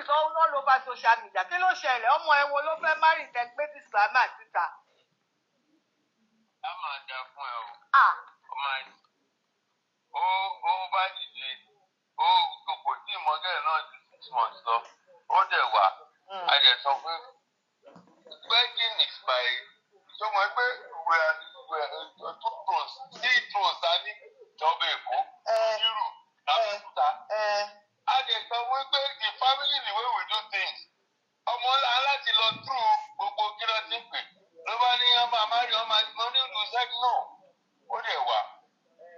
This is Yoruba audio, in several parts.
is all over social media. Kí ló ṣẹlẹ̀? Ọmọ ẹ wo ló fẹ́ marry tẹ gbé disclaimer síta? A máa da fún ẹ o. Ah. Ó máa ó bá dìde, ó kò tí ì mọ́gẹ́rẹ́ náà ju 6 months lọ, ó dẹ̀ wà. A dẹ̀ sọ pé wedding is by tó mọ̀ pé we are two thrones, three thrones a ní: ìjọba Èkó, Nírù, Abẹ́òkúta. A dẹ̀ sọ wípé the family, the way we do things, ọmọ aláti lọ through gbogbo kí ló ti ń pè ló bá ní ọmọ àmárì ọmọ mo ní ìlú sẹ́gun náà. Ó dẹ̀ wà,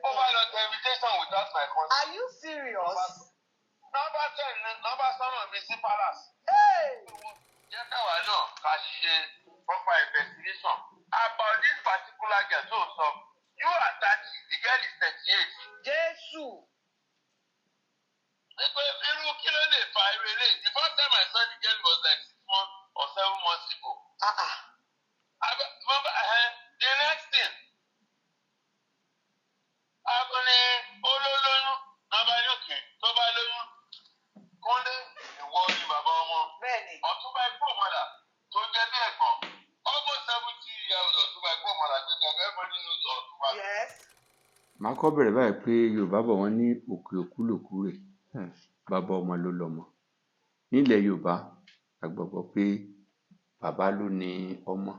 ó bá lọ tẹ invitation without my consent. Are you serious? Nọ́mbà 10 ní nọ́mbà sọ́nà mi sí palace. Hey! Jẹ́ káwa náà ká ṣe proper investigation about this particular girl tó sọ. You are 30, the girl is 38. Jésù. Nípa irú kí ló lè fa irú eléyìí? The first time I saw the girl was like 6 months or 7 months ago. Ah ah. The next thing, akọni olólóyún nọmba ní òkè tó bá lóyún, Kúnlé, ìwọ ni bàbá ọmọ. Bẹ́ẹ̀ni. Ọ̀túnba Ikú Ọ̀mọ̀là tó jẹ́ bí ẹ̀gbọ́n, almost 70 years, Ọ̀túnba Ikú Ọ̀mọ̀là tó jẹ́, everybody knows Ọ̀túnba. Màá kọ́ bẹ̀rẹ̀ báyìí pé Yorùbá bọ̀, wọ́n ní òkè òkú lòkú rè, bàbá ọmọ ló lọ́mọ. Nílẹ̀ Yorùbá, a gbàgbọ́ pé bàbá ló ní ọmọ.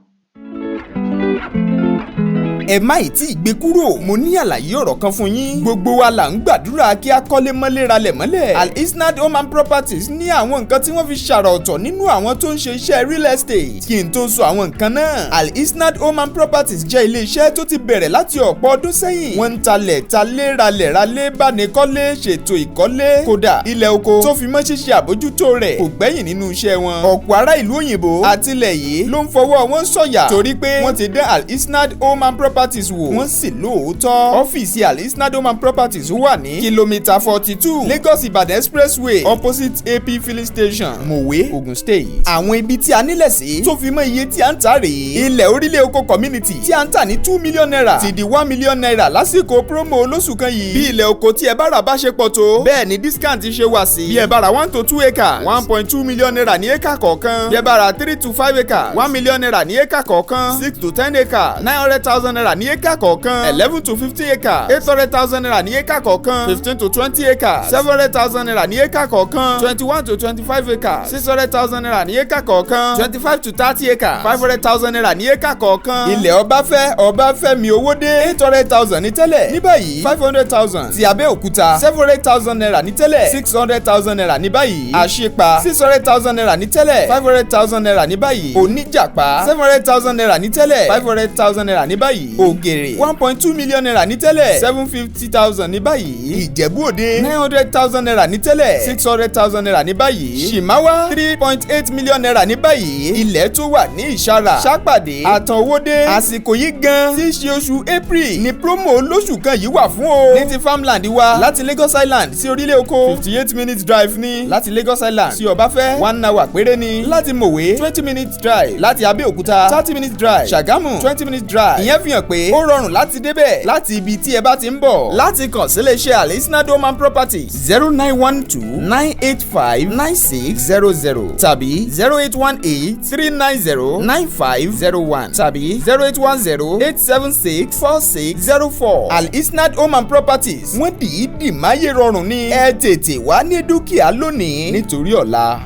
Ẹ má ì tí ì gbé kúrò, mo ní àlàyé ọ̀rọ̀ kan fún yín. Gbogbo wa là ń gbàdúrà kí a kọ́lé mọ́lé, ralẹ̀ mọ́lẹ̀. Al Isnad Home and Properties ní àwọn nǹkan tí wọ́n fi ṣàrà ọ̀tọ̀ nínú àwọn tó ń ṣe iṣẹ́ real estate. Kí n tó sọ àwọn nǹkan náà, Al Isnad Home and Properties jẹ́ ilé iṣẹ́ tó ti bẹ̀rẹ̀ láti ọ̀pọ̀ ọdún sẹ́yìn. Wọ́n ń talẹ̀, talé, ralẹ̀, ralé, bánikọ́lé, ṣètò ìkọ́lé. Kódà ilẹ̀ oko tó fi mọ́ ṣíṣe àbójútó rẹ̀ kò gbẹ́yìn nínú iṣẹ́ wọn. Ọ̀pọ̀ ará ìlú òyìnbó àtilẹ̀ yìí ló ń fọwọ́ wọn sọ̀yà torí pé wọ́n ti dán Al Isnad Home and Properties wò, wọ́n sì lóòótọ́. Ọ́fíìsì Al Isnad Home and Properties wà ní kìlómítà 42, Lagos Ìbàdàn Expressway, opposite AP filling station, Mowe, Ogun State. Àwọn ibi tí a nílẹ̀ sí tó fi mọ́ iye tí a ń tà rèé: ilẹ̀ Orílẹ̀ Oko Community tí a ń tà ní ₦2 million ti di ₦1 million lásìkò promo olóṣù kan yìí. Bí ilẹ̀ oko tí ẹ bá rà bá ṣe pọ̀ tó, bẹ́ẹ̀ ni discount ṣe wà sí. Bí ẹ bá ra 1 to 2 acres, ₦1.2 million ní acre kọ̀ọ̀kan. Bí ẹ bá ra 3 to 5 acres, ₦1 million ní acre kọ̀ọ̀kan. 6 to 10 acres, ₦900,000 ní acre kọ̀ọ̀kan. 11 to 15 acres, ₦800,000 ní acre kọ̀ọ̀kan. 15 to 20 acres, ₦700,000 ní acre kọ̀ọ̀kan. 21 to 25 acres, ₦600,000 ní acre kọ̀ọ̀kan. 25 to 30 acres, ₦500,000 ní acre kọ̀ọ̀kan. Ilẹ̀ Ọbáfẹ́, Ọbáfẹ́mi Owódé, 800,000 ní tẹ́lẹ̀, ní báyìí 500,000. Ti Abẹ́òkúta, ₦700,000 ní tẹ́lẹ̀, ₦600,000 ní báyìí. Àṣepa, ₦600,000 ní tẹ́lẹ̀, ₦500,000 ní báyìí. Oníjàpá, ₦700,000 ní tẹ́lẹ̀, ₦500,000 ní báyìí. Ògèrè, ₦1.2 million ní tẹ́lẹ̀, 750,000 ní báyìí. Ìjẹ̀bú Òde, ₦900,000 ní tẹ́lẹ̀, ₦600,000 ní báyìí. Ṣìmáwá, ₦3.8 million ní báyìí. Ilẹ̀ tó wà ní Ìṣàrà, Ṣàpàdé, Àtànwódé. Àsìkò yìí gan tí í ṣe oṣù April ní promo olóṣù kan yìí wà fún o. Ní ti farmland wa, láti Lagos Island sí Orílẹ̀ Oko, 58 minutes drive ní. Láti Lagos Island sí Ọbáfẹ́, 1 hour péré ní. Láti Mòwe, 20 minutes drive. Láti Abẹ́òkúta, 30 minutes drive. Ṣàgámù, 20 minutes drive. Ìyẹn fi hàn pé ó rọrùn láti débẹ̀ láti ibi tí ẹ bá ti ń bọ̀. Láti kàn sí iléeṣẹ́ Alisnad Home and Properties, 09129859600 tàbí 08183909501 tàbí 08108764604. Alisnad Home and Properties, wọ́n dìídì máyé rọrùn ní. Ẹ tètè wá ní dúkìá lónìí nítorí ọ̀la.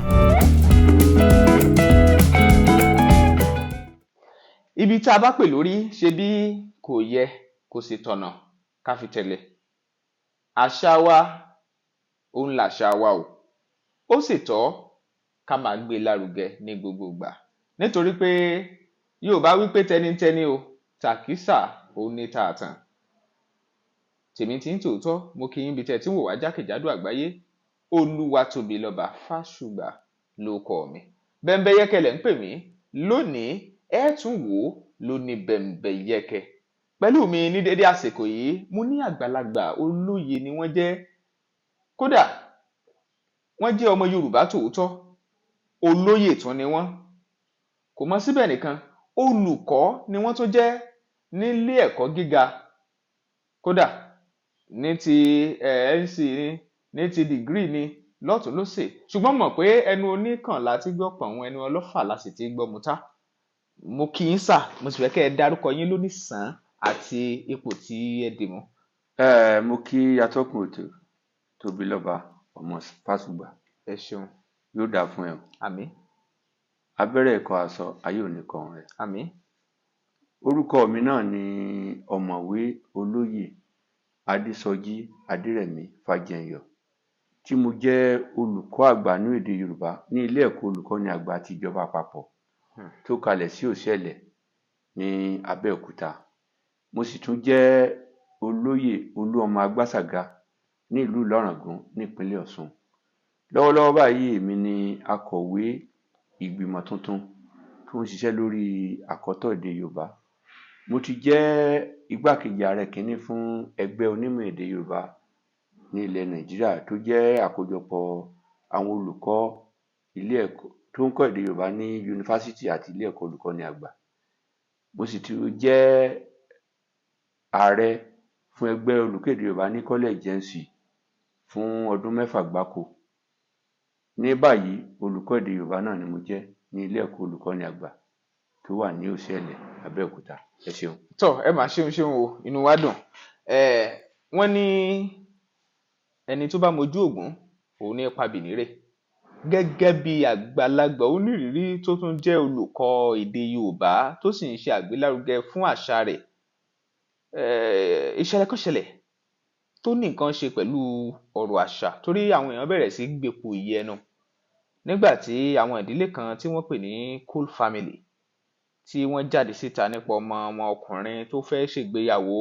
Ibi tá a bá pè lórí ṣe bí kò yẹ kó sì tọ̀nà ká fi tẹ̀lé. Àṣà wa òun làṣà wa o, ó sì tọ́ ká máa gbé e lárugẹ ní gbogbo ìgbà, nítorí pé Yorùbá wí pé tẹnitẹni o, tàkísà òun ní tààtàn. Tèmi tí ń tòótọ́, mo kí yín bí tẹ́ ẹ tí ń wò wá jákèjádò àgbáyé. Olúwatóbilọ́ba Fásùgbà ló kọ mi, Bẹ́ńbẹ́yẹ́kẹ́ lẹ̀ ń pè mí. Lónìí, ẹ tún wò ó lóní bẹ́ńbẹ́yẹ́kẹ́ pẹ̀lú mi ní dédé àsìkò yìí. Mo ní àgbàlagbà olóye ni wọ́n jẹ́, kódà wọ́n jẹ́ ọmọ Yorùbá tòótọ́, olóyè tún ni wọ́n. Kò mọ síbẹ̀ nìkan, olùkọ́ ni wọ́n tún jẹ́ nílé ẹ̀kọ́ gíga, kódà ní ti NC ni, ní ti degree ni, Lọ́tùn lósì, ṣùgbọ́n mọ̀ pé ẹnu oníkàn la ti gbọ́ pọ̀n, ẹnu ọlọ́fà la sì ti gbọ́ mutá. Mo kí yín sà, mo sì fẹ́ kẹ́ ẹ dárúkọ yín lónìí sàn àti ipò tí ẹ dì mú. Ẹ mo kí atọ́kùn ètò, Tóbilọ́ba ọmọ Fásùgbà. Ẹ ṣeun. Yóò dáa fún ẹ o. Àmín. Abẹ́rẹ́ ẹ̀kọ́ aṣọ ayé òní kan rẹ. Àmín. Orúkọ mi náà ni Ọ̀mọ̀wé Olóyè Adésọjí Adérẹ̀mí Fájẹnyọ, tí mo jẹ́ olùkọ́ àgbà ní èdè Yorùbá ní ilé ẹ̀kọ́ olùkọ́ni àgbà ti ìjọba àpapọ̀ tó kalẹ̀ sí Òṣẹ̀lẹ̀ ní Abẹ́òkúta. Mo sì tún jẹ́ olóyè Olúọmọ Agbásàga ní ìlú Ìlọ̀ràngún nípínlẹ̀ Ọ̀ṣun. Lọ́wọ́lọ́wọ́ báyìí, èmi ni akọ̀wé ìgbìmọ̀ tuntun tó ń ṣiṣẹ́ lórí àkọ́tọ̀ èdè Yorùbá. Mo ti jẹ́ igbákejì ààrẹ kìíní fún ẹgbẹ́ onímọ̀ èdè Yorùbá ní ilẹ̀ Nàìjíríà, tó jẹ́ àkójọpọ̀ àwọn olùkọ́ ilé ẹ̀kọ́ tó ń kọ́ èdè Yorùbá ní yunifásítì àti ilé ẹ̀kọ́ olùkọ́ni àgbà. Mo sì tún jẹ́ ààrẹ fún ẹgbẹ́ olùkọ́ èdè Yorùbá ní kọ́lẹ́ẹ̀jì NC fún ọdún 6 gbáko. Ní báyìí, olùkọ́ èdè Yorùbá náà ni mo jẹ́ ní ilé ẹ̀kọ́ olùkọ́ni àgbà tó wà ní Òṣẹ̀lẹ̀, Abẹ́òkúta. Ẹ ṣeun. Tọ, ẹ máa ṣeun ṣeun o, inú wa dùn. Ẹ wọ́n ní ẹni tó bá mojú Ògún òun ní pa bìnírè. Gẹ́gẹ́ bí àgbàlagbà onírìírí tó tún jẹ́ olùkọ́ èdè Yorùbá tó sì ń ṣe àgbélárugẹ fún àṣà rẹ̀, ìṣẹ̀lẹ̀ kan ṣẹlẹ̀ tó ní nǹkan ṣe pẹ̀lú ọ̀rọ̀ àṣà, torí àwọn èèyàn bẹ̀rẹ̀ sí gbèpò ìyẹnu nígbà tí àwọn ìdílé kan tí wọ́n pè ní Cool Family tí wọ́n jáde síta nípa ọmọ wọn ọkùnrin tó fẹ́ ṣègbéyàwó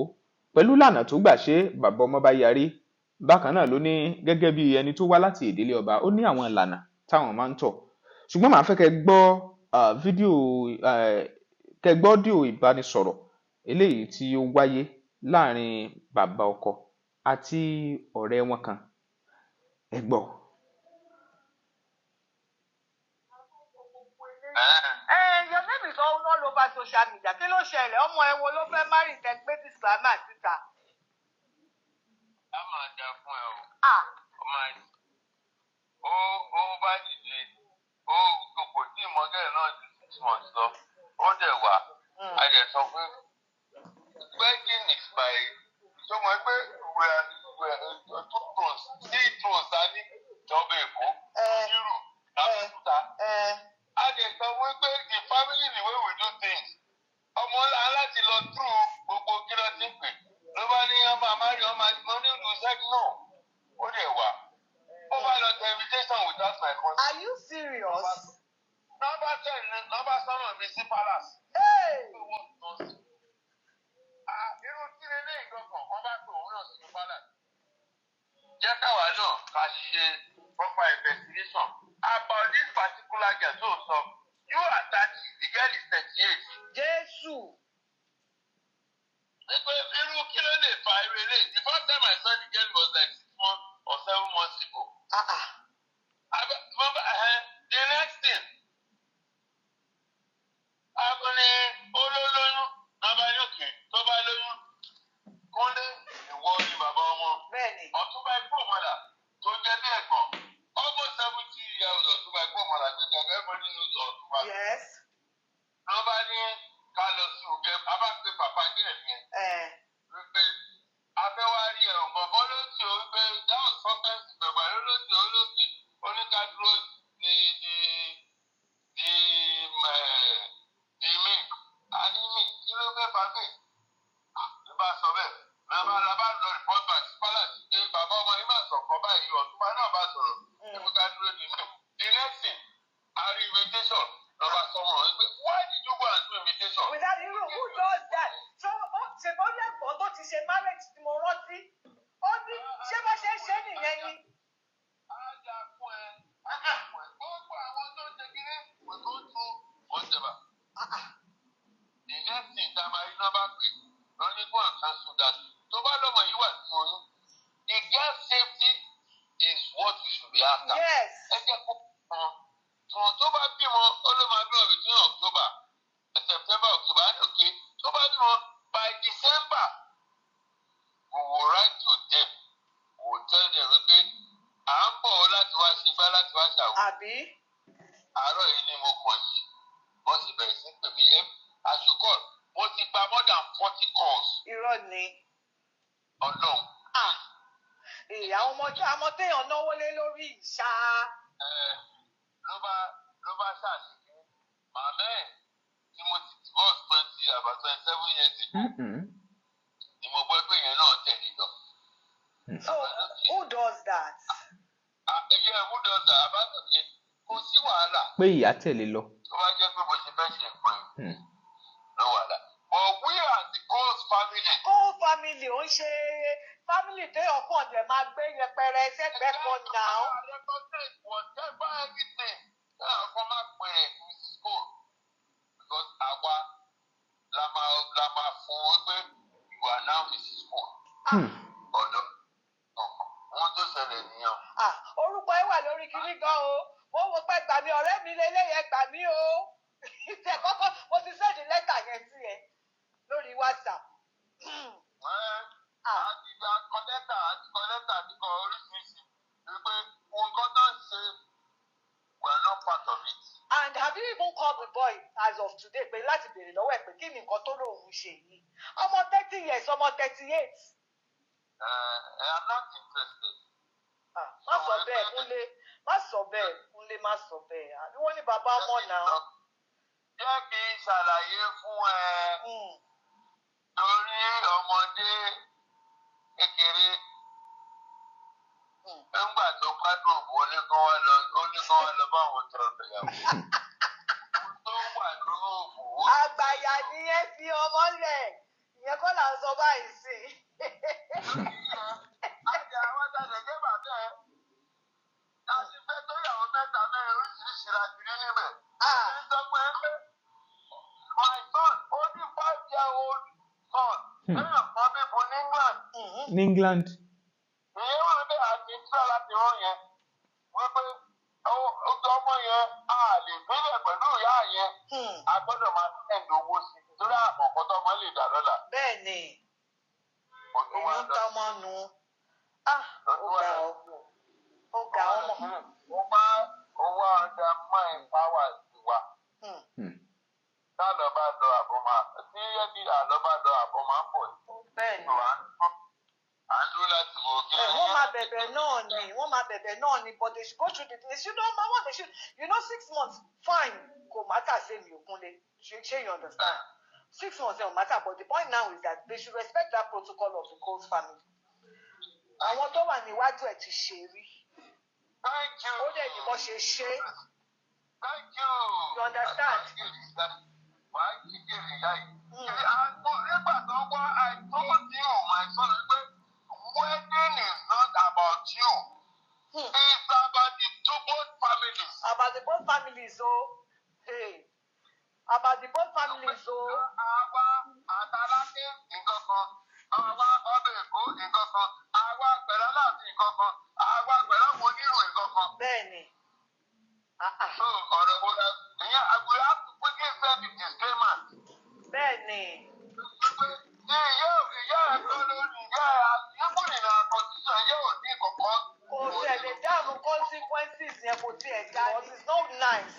pẹ̀lú ìlànà tó gbà ṣe. Bàbá ọmọ bá yarí. Bákan náà ló ní gẹ́gẹ́ bí ẹni tó wá láti ìdílé ọba, ó ní àwọn ìlànà táwọn máa ń tọ̀. Ṣùgbọ́n màá fẹ́ kẹ́ gbọ́ fídíò, kẹ́ gbọ́ ọ́díò ìbánisọ̀rọ̀ eléyìí tí ó wáyé láàrin bàbá ọkọ àti ọ̀rẹ́ wọn kan. Ẹ gbọ́. Your name is all over social media. Kí ló ṣẹlẹ̀? Ọmọ ẹ wo ló fẹ́ marry tẹ gbé disclaimer síta? Á máa dáa fún ẹ o. Ah. Ó máa ó bá dìde, ó kò tí ì mọ gẹ́rẹ́ náà ju 6 months lọ, ó dẹ̀ wá. A dẹ̀ sọ pé wedding is by tó mọ̀ pé we are two thrones, three thrones a ní: ìjọba Èkó, Nírù, Abẹ́òkúta. A dẹ̀ sọ wípé the family, the way we do things, ọmọ aláti lọ through gbogbo kí ló ti ń pè ló bá ní ọmọ àmárì ọmọ mo ní ìlú sẹ́gun náà. Ó dẹ̀ wá, ó bá lọ tẹ invitation without my consent. Are you serious? Nọ́mbà 10 ní nọ́mbà sọ́nà mi sí palace. Hey! Ah, irú kí leléyìí gangan? Wọ́n bá pè òun náà sínú palace. Jẹ́ káwa náà ká ṣe proper investigation about this particular girl tó sọ. You are 30, the girl is 38. Jésù. Nígbà irú kí ló lè fa irú eléyìí? The first time I saw the girl was like 6 months or 7 months ago. Ah ah. The next thing, akọni olólóyún lọba lókè tó bá lóyún. Kúnlé, ìwọ ni bàbá ọmọ. Bẹ́ẹ̀ni. Ọ̀túnba ikú ọmọdà tó jẹ́ bí ẹ̀gbọ́n, almost 70 years, ọ̀túnba ikú ọmọdà tó jẹ́, everybody knows ọ̀túnba. Lọ́ba ní ká lọ sí òkè abáṣe pàpà díẹ̀ yẹn wípé afẹ́wárí ẹ̀ bọ̀bọ́ ló ti o, wípé that was sometimes ìgbàgbà ló ti o ló ti oníkádúró ní di mí àní mí kí ló fẹ́ fà mí ló bá sọ bẹ́ẹ̀. Lọ́ba lọ report back sí palace pé bàbá ọmọ yìí máa sọ̀kọ́ báyìí, ọ̀túnba náà bá sọ̀rọ̀ oníkádúró di mí. The next thing, a rí invitation lọ́ba sọ̀rọ̀ wípé why did you go and do invitation? Without you, who does that? So, ó ṣe bó lẹ́kọ̀ọ́ tó ti ṣe marriage tí mo rántí. Ó ní ṣé bá ṣe ń ṣe nìyẹn ni? Á dáa fún ẹ, á dáa fún Àbí? Àárọ̀ yìí ni mo kàn yìí. Wọ́n sì bẹ̀rẹ̀ sí pè mí àṣùkọ́. Mo ti gba more than 40 calls. Irọ́ ni. Ọlọ́run. Ah, ìyá ọmọ àmọ́ téèyàn náwó lé lórí ìṣá. Ló bá ṣàṣìkí. Màmá ẹ̀ tí mo ti divorce 20 about 27 years ago ni mo gbọ́ pé yẹn náà tẹ̀lé lọ. So who does that? Ẹyẹ who does that? Àbátòkè kò sí wàhálà. Pé ìyá tẹ̀lé lọ. Tó bá jẹ́ pé mo ṣe fẹ́ ṣe nǹkan yìí ló wàhálà. But we as the Coles family. Cole family ò ń ṣe family téèyàn kàn dẹ̀ máa gbé yẹpẹrẹ sẹ́gbẹ̀ẹ́ kan náà. Recognize whatever everything. Náà kọ́ máa pè é Mrs. Cole because àwa la máa fún un pé you are now Mrs. Cole. Ọ̀dọ́ wọn tó ṣẹlẹ̀ nìyẹn. Ah, orúkọ ẹ wà lórí kinní gan o. Mo wo pé gbà mí, ọ̀rẹ́ mi lélẹ́yẹ, gbà mí o. Ìtẹ̀ kọ́kọ́ mo ti send lẹ́tà yẹn sí ẹ lórí WhatsApp. A ti gba kọ lẹ́tà, àti kọ lẹ́tà, àti kọ oríṣiríṣi wípé nǹkan tó ń ṣe, we are not part of it. And have you even called the boy as of today pé láti béèrè lọ́wọ́ ẹ̀ pé kí ni nǹkan tó lóun ṣe yìí? Ọmọ 30 years, ọmọ 38. I'm not interested. Ah, má sọ bẹ́ẹ̀, Kúnlé, má sọ bẹ́ẹ̀, Kúnlé, má sọ bẹ́ẹ̀. Àbí wọ́n ní bàbá ọmọ náà. Jẹ́ kí n ṣàlàyé fún ẹ torí ọmọdé kékeré nígbà tó gbádùn òbò, ó ní kán wá lọ bá àwọn tọrọ ìyàwó tó wà lórí òbò. Àgbàyà ni ẹ fi ọmọ lẹ̀, ìyẹn kọ́ là ń sọ báyìí sí. Àti àwọn tàdé jẹ́ bàbá ẹ̀ láti fẹ́ tó yàwó mẹ́ta mẹ́rin oríṣiríṣi la ti rí níbẹ̀. Ah. Ṣé sọ pé my son ó ní 5-year-old son lẹ́yìn kan bíbu ní England. Ní England. Ìyẹn wà bẹ́ẹ̀ àti tíra láti rán yẹn wípé ọmọ yẹn a lè bílẹ̀ pẹ̀lú ìyá yẹn, a gbọ́dọ̀ máa send owó sí i torí àkọ́kọ́ tó ọmọ lè dà lọ́la. Bẹ́ẹ̀ ni. Ojú wa Èyí ń lọ. tọmọ nu. Ah, ó Ojú wa ga lọ. ọ, ó ga ọmọ. Ó máa owó undermine power wa. Tálọ̀ bá lọ àbọ̀ máa tí ẹbí àlọ́ bá lọ àbọ̀ máa ń bọ̀. Bẹ́ẹ̀ ni. À ń dúró láti wo kí Eh, wọ́n máa bẹ̀bẹ̀ náà ni, wọ́n máa bẹ̀bẹ̀ náà ni, but they should go through the they should know what they should 6 months, fine, kò matter say mi ò kúnlé. Ṣé you understand? 6 months ẹ̀ ò matter, but the point now is that they should respect that protocol of the Coles family. Àwọn tó wà níwájú ẹ̀ ti ṣe rí. Thank you. Ó dẹ̀ ní bọ́ ṣe ṣe. Thank you. You understand? Wàá kí kiri ìyá yìí. Nígbà tó wá, I told you, my son, pé wedding is not about you. It's about the two both families. About the both families o. Hey. About the both families o. Àwa àtàlákẹ́ nǹkan kan, àwa ọbẹ̀ Èkó nǹkan kan, àwa pẹ̀lú Aláàfin nǹkan kan, àwa pẹ̀lú àwọn onírò nǹkan kan. Bẹ́ẹ̀ ni. Ah, ah. So ọ̀rọ̀ wo la ìyẹn we have to quickly send the disclaimer. Bẹ́ẹ̀ ni. Ní ìyá ẹ̀ tó lórí ìyá ẹ̀ even in our constitution, ìyá ò ní kankan. Kò tiẹ̀ lè dáàbò consequences yẹn, kò tiẹ̀ dá. It's not nice,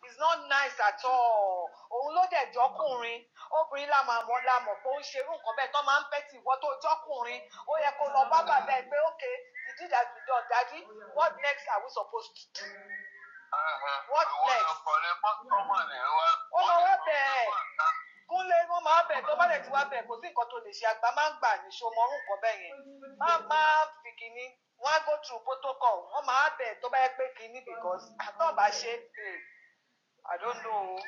it's not nice at all. Òun ló dẹ̀ jọ́kùnrin, obìnrin la máa mọ̀, la mọ̀ pé ó ń ṣerú nǹkan bẹ́ẹ̀ tó máa ń pẹ́ tì. Ìwọ tó jọ́kùnrin, ó yẹ kó lọ bá bàbá ẹ pé, "Okay, the deed has been done, daddy, what next are we supposed to do? What next?" Ó lọ wá bẹ́ẹ̀. Kúnlé, wọ́n máa bẹ̀. Tó bá dẹ̀ ti wá bẹ̀, kò sí nǹkan tó lè ṣe. Àgbà máa ń gbà ní ṣomọrú nǹkan bẹ́ẹ̀ yẹn. Má má fi kínní, wọ́n á go through protocol, wọ́n máa bẹ̀ tó bá yẹ pé kínní, because àtọ̀ bá ṣe, I don't know.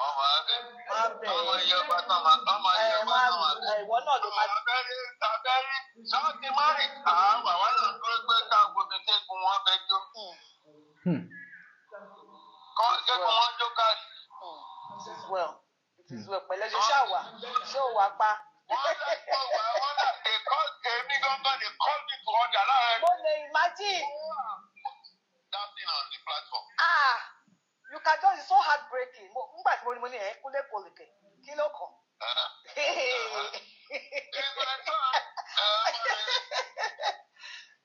Ọmọ abẹ. Máa bẹ̀. Ọmọ iye ọba tán máa ọmọ iye ẹ ọba máa tán máa bẹ̀. Ìwọ náà ló máa. Abẹ́rẹ́ abẹ́rẹ́ ṣọ́ọ̀tì márì àwọn àwọn náà dúró pé káàgó mi kéegun wọn fẹ́ jó. Kọ́ kéegun wọn jó káàdì. It is well, it is well. Pẹ̀lẹ́, ṣe ṣáà wà, ṣé ò wá pa? Wọ́n lè kọ́ wa, wọ́n lè they call èmi gangan, they call me to order láàárín. Mo lè imagine. That thing on the platform. Ah, you can just, it's so heartbreaking. Mo nígbà tí mo ní, mo ní ẹ Kúnlé kò lè kẹ kí ló kàn. It's my son.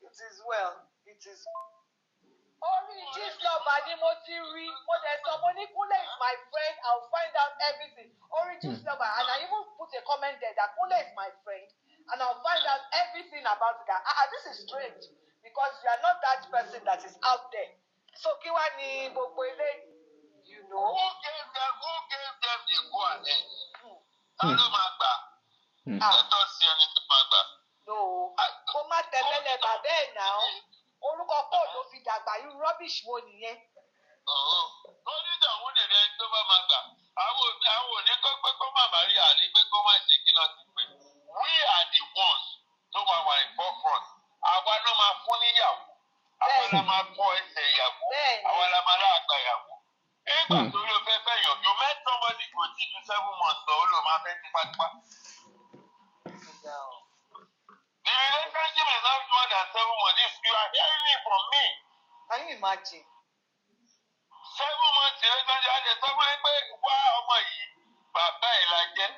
It is well, it is. Lover ni mo ti rí. Mo dẹ̀ sọ, mo ní Kúnlé is my friend, I will find out everything. Orí Gistlover, and I even put a comment there that Kúnlé is my friend and I will find out everything about it. Ah ah, this is strange because you are not that person that is out there. So kí wá ní gbogbo eléyìí, you know? Who gave them the go ahead? Ta ló máa gbà? Ah, Lẹ́tọ̀ sí ẹni tó máa gbà. no. Kó má tẹ̀mẹ́lẹ̀ bàbá ẹ̀ náà. Orúkọ kò ló fi dàgbà, irú rubbish wo nìyẹn? Lórí ìdààmú dèrè ẹni tó bá máa gbà. Àwọn òní kó pé kó má má rí àní pé kó má ṣe kí náà ti pé. We are the ones tó máa wà in forefront. Àwa náà máa fún níyàwó. Àwa la máa kọ́ ẹsẹ̀ ìyàwó. Àwa la máa láàgbà ìyàwó. Nígbà tó ló fẹ́ fẹ́ yàn, you met somebody kò tí ju 7 months lọ, ó ló máa fẹ́ tipátipá. The relationship is not more than 7 months. If you are hearing it from me, Can you imagine? 7 months relationship, a lè sọ fún ẹ pé wá ọmọ yìí, bàbá ẹ̀ la jẹ́.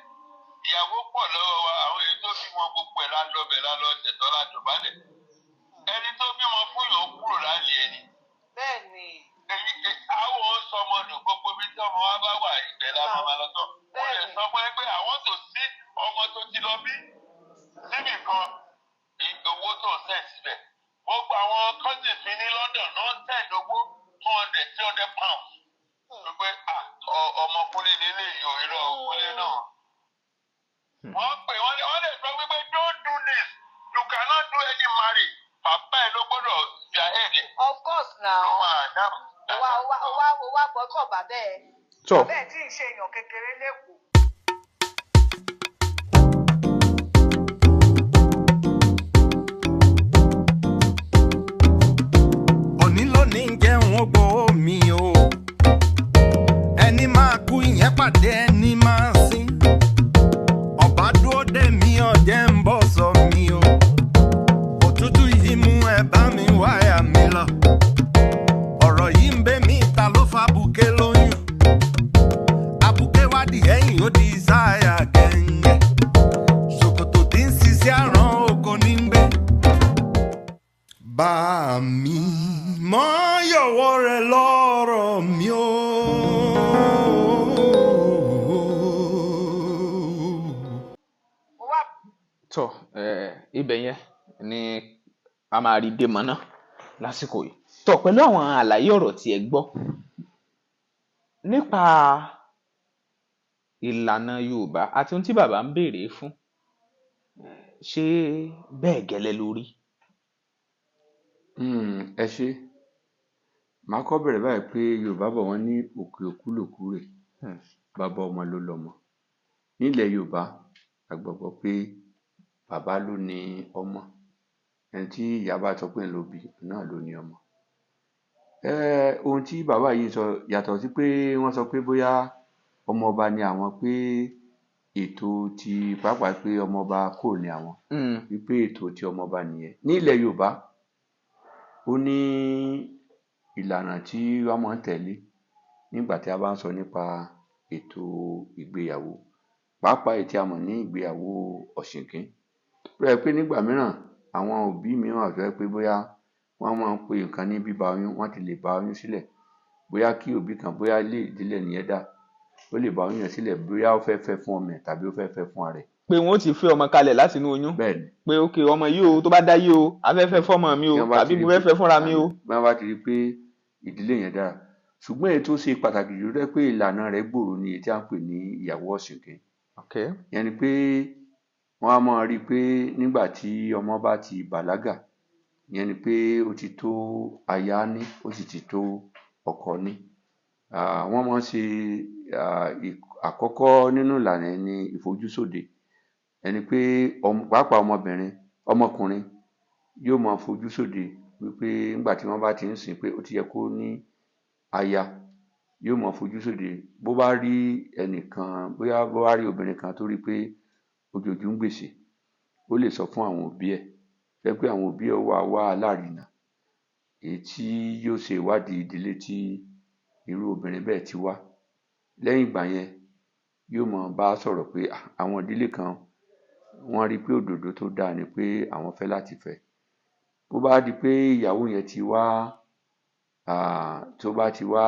Ìyàwó pọ̀ lọ́wọ́ wa, àwọn èyí tó bímọ gbogbo ẹ̀ lálọ́bẹ̀ lálọ́ ṣẹ̀tọ́ ládùbálẹ̀. Ẹni tó bímọ fún yòó kúrò lálẹ́ ẹni. Bẹ́ẹ̀ni. Èyí àwọn ò sọmọ nù, gbogbo ibi tí ọmọ wa bá wà, ibẹ̀ la máa lọ tọ́. Mo lè sọ fún ẹ pé àwọn tó sí ọmọ tó ti lọ bí síbì kan, owó tó ń sẹ̀ síbẹ̀. Gbogbo àwọn cousins mi ní London náà ń send owó 200, £300. Wípé ọmọ Kúnlé nílé yìí ò, irọ́ Kúnlé náà. Wọ́n pè wọ́n lè sọ wípé don't do this, you cannot do any marriage. Bàbá ẹ̀ ló gbọ́dọ̀ fi ahead ẹ̀. Of course now. Ló máa dáhùn. Wá wá wá wá gbọ́kọ̀ bàbá ẹ̀. Tọ́. Bàbá ẹ̀ tí ì ṣe èèyàn kékeré lẹ́kọ̀ọ́. Òní lónìí ń jẹun ó gbowó mi o. Ẹni máa kú ìyẹn pàdé ẹni máa sín. Ọba dúró dé mi, ọ̀jẹ̀ ń bọ̀ sọ mi o. Òtútù yìí mú, ẹ bá mi wáyà mi lọ. Ọ̀rọ̀ yìí ń bẹ́ mi, ta ló fa buké lóyún? Abuké wádìí ẹ̀yìn, ó di sáyà gẹ̀ǹgẹ̀. Ṣòkòtò tí ń ṣiṣẹ́ àrán oko ní ń gbé. Bá mi mọ yọ̀wọ́ rẹ̀ lọ́rọ̀ mi o. Mo wá Tọ́, ibẹ̀ yẹn ni a máa rí dé mọ́ ná lásìkò yìí. Tọ́, pẹ̀lú àwọn àlàyé ọ̀rọ̀ tí ẹ gbọ́ nípa ìlànà Yorùbá àti ohun tí bàbá ń béèrè fún, ṣé bẹ́ẹ̀ gẹ́lẹ́ lórí? Ẹ ṣé. Màá kọ́ bẹ̀rẹ̀ báyìí pé Yorùbá bọ̀, wọ́n ní òkè òkú lòkú rè, bàbá ọmọ ló lọ́mọ. Nílẹ̀ Yorùbá, a gbàgbọ́ pé bàbá ló ní ọmọ. Ẹni tí ìyá bá sọ pé òun ló bí náà ló ní ọmọ. Ohun tí bàbá yìí sọ yàtọ̀ sí pé wọ́n sọ pé bóyá ọmọ ọba ni àwọn, pé ètò ti pàápàá pé ọmọ ọba kò ní àwọn, wípé ètò ti ọmọ ọba nìyẹn. Ní ilẹ̀ Yorùbá, ó ní ìlànà tí wọ́n máa ń tẹ̀lé nígbà tí a bá ń sọ nípa ètò ìgbéyàwó, pàápàá èyí tí a mọ̀ ní ìgbéyàwó ọ̀ṣìngín. Ó dà bí pé nígbà mìíràn, àwọn òbí mìíràn wà tó jẹ́ pé bóyá wọ́n máa ń pe nǹkan ní bíba oyún, wọ́n ti lè ba oyún sílẹ̀. Bóyá kí òbí kan, bóyá ilé ìdílé nìyẹn dá, ó lè ba oyún yẹn sílẹ̀, bóyá ó fẹ́ fẹ́ fún ọmọ ẹ̀ tàbí ó fẹ́ fẹ́ fún ara ẹ̀. Pé wọn ó ti fẹ́ ọmọ kalẹ̀ láti inú oyún. Bẹ́ẹ̀ni. Pé ok, ọmọ yìí o, tó bá dáyé o, a fẹ́ fẹ́ fọ́mọ mi o, Tí wọ́n bá tàbí ti rí mo fẹ́ pé fẹ́ fúnra mi o. Bí wọ́n bá ti rí pé ìdílé yẹn dára. Ṣùgbọ́n èyí tó ṣe pàtàkì jù tó jẹ́ pé ìlànà rẹ̀ gbòòrò ni èyí tí à ń pè ní ìyàwó ọ̀ṣìngín. Ìyẹn ni pé wọ́n á máa rí i pé nígbà tí ọmọ bá ti bàlágà, ìyẹn ni pé ó ti tó aya ní, ó sì ti tó ọkọ ní. Wọ́n máa ń ṣe àkọ́kọ́ nínú ìlànà yẹn ní ìfojúsóde. Ẹni pé pàápàá ọmọbìnrin, ọmọkùnrin yóò máa fojú sóde wípé nígbà tí wọ́n bá ti ń sìn pé ó ti yẹ kó ní aya, yóò máa fojú sóde. Bó bá rí ẹnìkan, bóyá bó bá rí obìnrin kan tó rí pé ó jojú ń gbèsè, ó lè sọ fún àwọn òbí ẹ̀. Tó jẹ́ pé àwọn òbí ẹ̀ ó wá wá alárinà èyí tí yóò ṣe ìwádìí ìdílé tí irú obìnrin bẹ́ẹ̀ ti wá. Lẹ́yìn ìgbà yẹn, yóò máa bá sọ̀rọ̀ pé àwọn ìdílé kan wọ́n rí pé òdòdó tó dáa ni pé àwọn fẹ́ láti fẹ́. Bó bá di pé ìyàwó yẹn ti wá Tó bá ti wá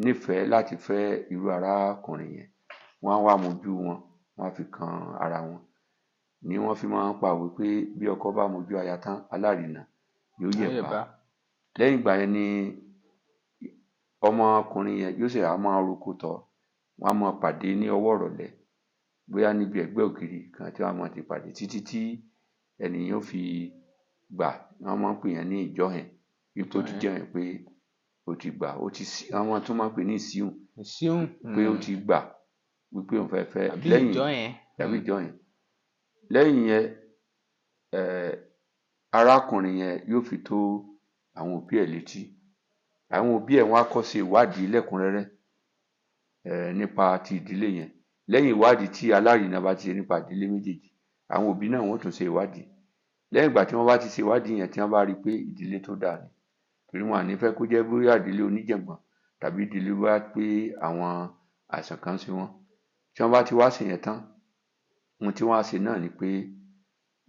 nífẹ̀ẹ́ láti fẹ́ irú arákùnrin yẹn, wọ́n á wá mojú wọn, wọ́n á fi kan ara wọn. Ni wọ́n fi máa ń pa òwe pé bí ọkọ bá mojú aya tán, alárinà yóò yẹ̀ bá. Lẹ́yìn ìgbà yẹn ni ọmọkùnrin yẹn yóò sì wá máa roko tọ̀, wọ́n á máa pàdé ní ọwọ́ ìrọ̀lẹ́, bóyá níbi ẹ̀gbẹ́ ògiri kan tí wọ́n á máa ti pàdé títí tí ẹni yẹn ó fi gbà. Wọ́n máa ń pè yẹn ní ìjọ́hìn, wípé ó ti jẹ́hìn pé ó ti gbà, ó ti sí, àwọn tún máa ń pè ní ìsíhùn, pé ó ti gbà wípé òun fẹ́ fẹ́ lẹ́yìn tàbí ìjọ́hìn. Lẹ́yìn yẹn, arákùnrin yẹn yóò fi tó àwọn òbí ẹ̀ létí. Àwọn òbí ẹ̀ wọ́n á kọ́ ṣe ìwádìí lẹ́kùnrẹ́rẹ́ nípa ti ìdílé yẹn. Lẹ́yìn ìwádìí tí alárinà bá ti ṣe nípa ìdílé méjèèjì, àwọn òbí náà wọ́n tún ṣe ìwádìí. Lẹ́yìn ìgbà tí wọ́n bá ti ṣe ìwádìí yẹn, tí wọ́n bá rí i pé ìdílé tó dáa ni, torí wọn à ní fẹ́ kó jẹ́ bóyá ìdílé oníjàngbọ̀n tàbí ìdílé bóyá pé àwọn àìsàn kan ń ṣe wọ́n. Tí wọ́n bá ti wá ṣe yẹn tán, ohun tí wọ́n á ṣe náà ni pé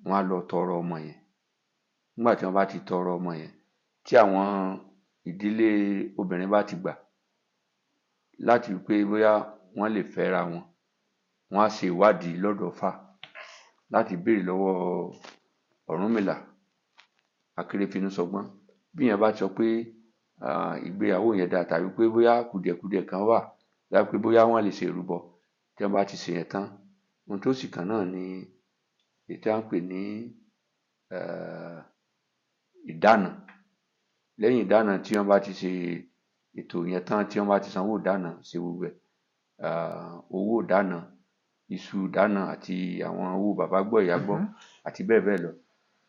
wọ́n á lọ tọrọ ọmọ yẹn. Nígbà tí wọ́n bá ti tọrọ ọmọ yẹn, tí àwọn ìdílé obìnrin bá ti gbà láti pé bóyá wọ́n lè fẹ́ra wọn, wọ́n á ṣe ìwádìí lọ́dọ̀ Ifá láti béèrè lọ́wọ́ Ọ̀rúnmìlà Akérèfínúsọgbọ́n. Bí èèyàn bá sọ pé ìgbéyàwó yẹn dáa tàbí pé bóyá kùdìẹ̀kudiẹ kan wà, láti pé bóyá wọ́n lè ṣe ìrúbọ, tí wọ́n bá ti ṣe yẹn tán, ohun tó sì kàn náà ni èyí tí à ń pè ní ìdána. Lẹ́yìn ìdána tí wọ́n bá ti ṣe ètò yẹn tán, tí wọ́n bá ti sanwó ìdána, ṣe gbogbo ẹ̀, owó ìdána, iṣu ìdána àti àwọn owó bàbá gbọ́ ìyá gbọ́ àti bẹ́ẹ̀ bẹ́ẹ̀ lọ.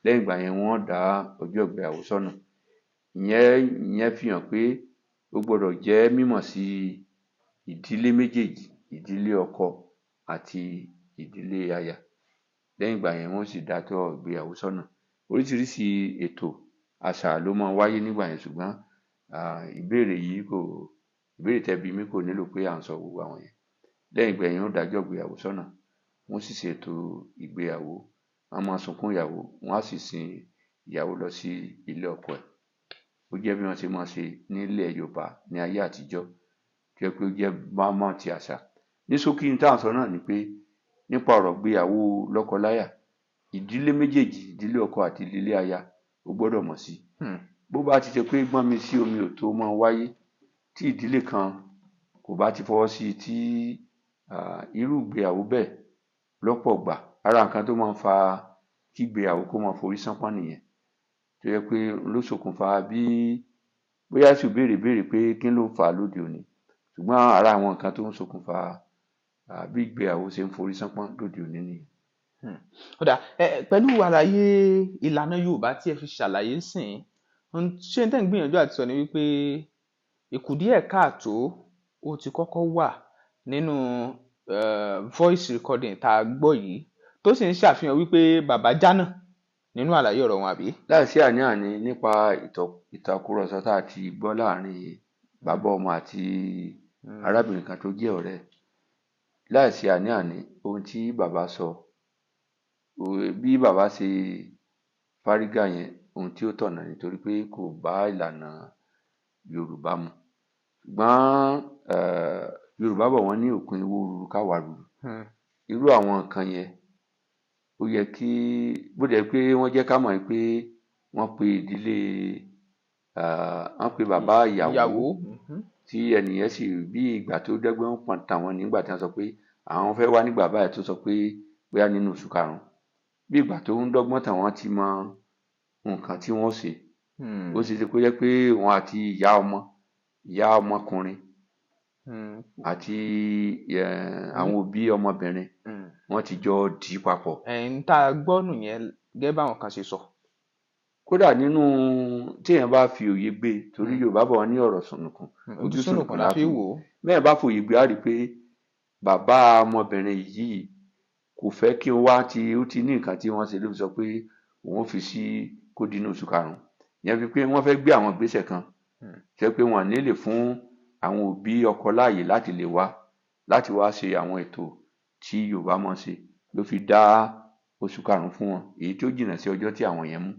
Lẹ́yìn ìgbà yẹn, wọ́n dá ọjọ́ ìgbéyàwó sọ́nà. Ìyẹn fi hàn pé ó gbọ́dọ̀ jẹ́ mímọ̀ sí ìdílé méjèèjì, ìdílé ọkọ àti ìdílé aya. Lẹ́yìn ìgbà yẹn, wọ́n sì dájọ́ ìgbéyàwó sọ́nà. Oríṣiríṣi ètò àṣà ló máa ń wáyé nígbà yẹn, ṣùgbọ́n ìbéèrè yìí kò, ìbéèrè tẹ́ bi mí kò nílò pé à ń sọ gbogbo àwọn yẹn. Lẹ́yìn ìgbà yẹn, wọ́n dájọ́ ìgbéyàwó sọ́nà, wọ́n sì ṣètò ìgbéyàwó, wọ́n máa sunkún ìyàwó, wọ́n á sì sin ìyàwó lọ sí ilé ọkọ ẹ̀. Ó jẹ́ bí wọ́n ṣe máa ń ṣe nílẹ̀ Yorùbá ní ayé àtijọ́, tó jẹ́ pé ó jẹ́ bámọ́ ti àṣà. Ní ṣókí, ohun tí à ń sọ náà ni pé nípa ọ̀rọ̀ ìgbéyàwó lọ́kọláya, ìdílé méjèèjì, ìdílé ọkọ àti ìdílé aya, ó gbọ́dọ̀ mọ̀ sí. Bó bá ti ṣe pé gbọ́n mi sí omi ò tó máa wáyé, tí ìdílé kan kò bá ti fọwọ́ sí tí irú ìgbéyàwó bẹ́ẹ̀ lọ́pọ̀ ìgbà, ara nǹkan tó máa ń fa kí ìgbéyàwó kó máa forí ṣánpọ́n nìyẹn. Tó jẹ́ pé ló ṣokùnfà bí bóyá sì béèrè béèrè pé kí ló ń fà á lóde òní. Ṣùgbọ́n ara àwọn nǹkan tó ń ṣokùnfà bí ìgbéyàwó ṣe ń forí ṣánpọ́n lóde òní nìyẹn. Ó dáa, pẹ̀lú àlàyé ìlànà Yorùbá tí ẹ fi ṣàlàyé sìn, ṣé n tẹ́ ń gbìyànjú àti sọ ni wípé ìkùdíẹ̀ káàtó ó ti kọ́kọ́ wà nínú voice recording tá a gbọ́ yìí, tó sì ń ṣàfihàn wípé bàbá jánà nínú àlàyé ọ̀rọ̀ wọn, àbí? Láìsí àní-àní nípa ìtàkùrọ̀sọ tá a ti gbọ́ láàrin bàbá ọmọ àti arábìnrin kan tó jẹ́ ọ̀rẹ́, láìsí àní-àní ohun tí bàbá sọ, bí bàbá ṣe fárígá yẹn, ohun tí ó tọ̀nà nítorí pé kò bá ìlànà Yorùbá mu. Ṣùgbọ́n Yorùbá bọ̀ wọ́n ní òpin owó ruru káwa ruru. Irú àwọn nǹkan yẹn ó yẹ kí bó jẹ́ pé wọ́n jẹ́ ká mọ̀ pé wọ́n pe ìdílé, wọ́n pe bàbá ìyàwó tí ẹnìyẹn sì bí ìgbà tó dẹ́gbẹ́ ń pọn tàwọn nígbà tí wọ́n sọ pé àwọn fẹ́ wá nígbà báyìí, tó sọ pé bóyá nínú oṣù karùn-ún, bí ìgbà tó ń dọ́gbọ́n tàwọn ti mọ nǹkan tí wọ́n ṣe. Ó ṣe é ṣe kó jẹ́ pé òun àti ìyá ọmọ, ìyá ọmọkùnrin àti àwọn òbí ọmọbìnrin, wọ́n ti jọ dì í papọ̀. Ẹ̀ń tá a gbọ́ nìyẹn gẹ́gẹ́ báwọn kan ṣe sọ. Kódà nínú tí èèyàn bá fi òye gbé, torí Yorùbá bọ̀ wọ́n ní ọ̀rọ̀ sùnùkùn, ojú sùnùkùn la fi wò ó. Bẹ́ẹ̀ bá fòye gbé, á rí i pé bàbá ọmọbìnrin yìí kò fẹ́ kí ó wá tí ó ti ní nǹkan tí wọ́n ṣe ló fi sọ pé òun fi sí kó di inú oṣù karùn-ún. Ìyẹn fi pé wọ́n fẹ́ gbé àwọn ìgbésẹ̀ kan ṣe pé wọ́n ní lè fún àwọn òbí ọkọ láàyè láti lè wá láti wá ṣe àwọn ètò tí Yorùbá máa ń ṣe, ló fi dá oṣù karùn-ún fún wọn, èyí tó jìnnà sí ọjọ́ tí àwọn yẹn mú.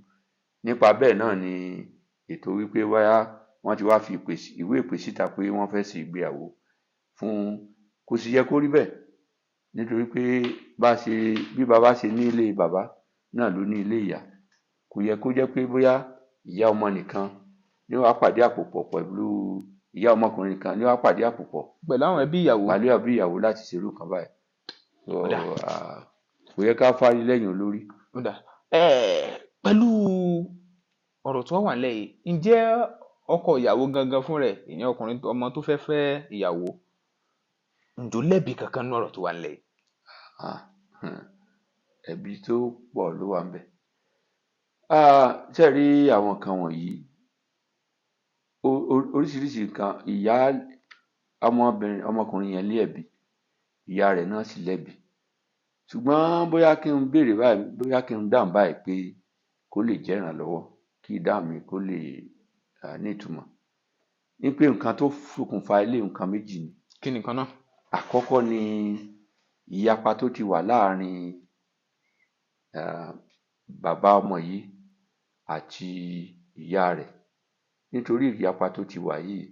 Nípa bẹ́ẹ̀ náà ni ètò wípé wáyá Wọ́n ti wá fi ìwé ìpè síta pé wọ́n fẹ́ ṣe ìgbéyàwó fún. Kò sì yẹ kó rí bẹ́ẹ̀, nítorí pé bá ṣe bí bàbá ṣe ní ilé bàbá náà ló ní ilé ìyá. Kò yẹ kó jẹ́ pé bóyá ìyá ọmọ nìkan ní wàá pàdé àpòpọ̀ pẹ̀lú ìyá ọmọkùnrin nìkan ní wàá pàdé àpòpọ̀ pẹ̀lú àwọn ẹbí ìyàwó. Pẹ̀lú ẹbí ìyàwó láti ṣerú kan báyìí. So, Ó dà. Kò yẹ ká fárí lẹ́yìn olórí. Ó dà. Pẹ̀lú ọ̀rọ̀ tó wà nílẹ̀ yìí, ǹjẹ́ ọkọ ìyàwó gangan fún rẹ̀, ìyẹn ọkùnrin ọmọ tó fẹ́ fẹ́ ìyàwó, ǹjọ́ lẹ́bi kankan nínú ọ̀rọ̀ tó wà nílẹ̀ yìí? Ah, ẹ̀bi tó pọ̀ ló wà ńbẹ̀. Ṣé ẹ rí àwọn nǹkan wọ̀nyí, oríṣiríṣi nǹkan. Ìyá ọmọbìnrin ọmọkùnrin yẹn ní ẹ̀bi, ìyá rẹ̀ náà sì lẹ́bi. Ṣùgbọ́n bóyá kí n béèrè báyìí, bóyá kí n dáhùn báyìí pé kó lè jẹ́ ìrànlọ́wọ́, kí ìdáhùn mi kó lè ní ìtumọ̀. Ní pé nǹkan tó ṣokùnfà ilé, nǹkan méjì ni. Kí ni nǹkan náà? Àkọ́kọ́ ni ìyapa tó ti wà láàrin bàbá ọmọ yìí àti ìyá rẹ̀. Nítorí ìyapa tó ti wà yìí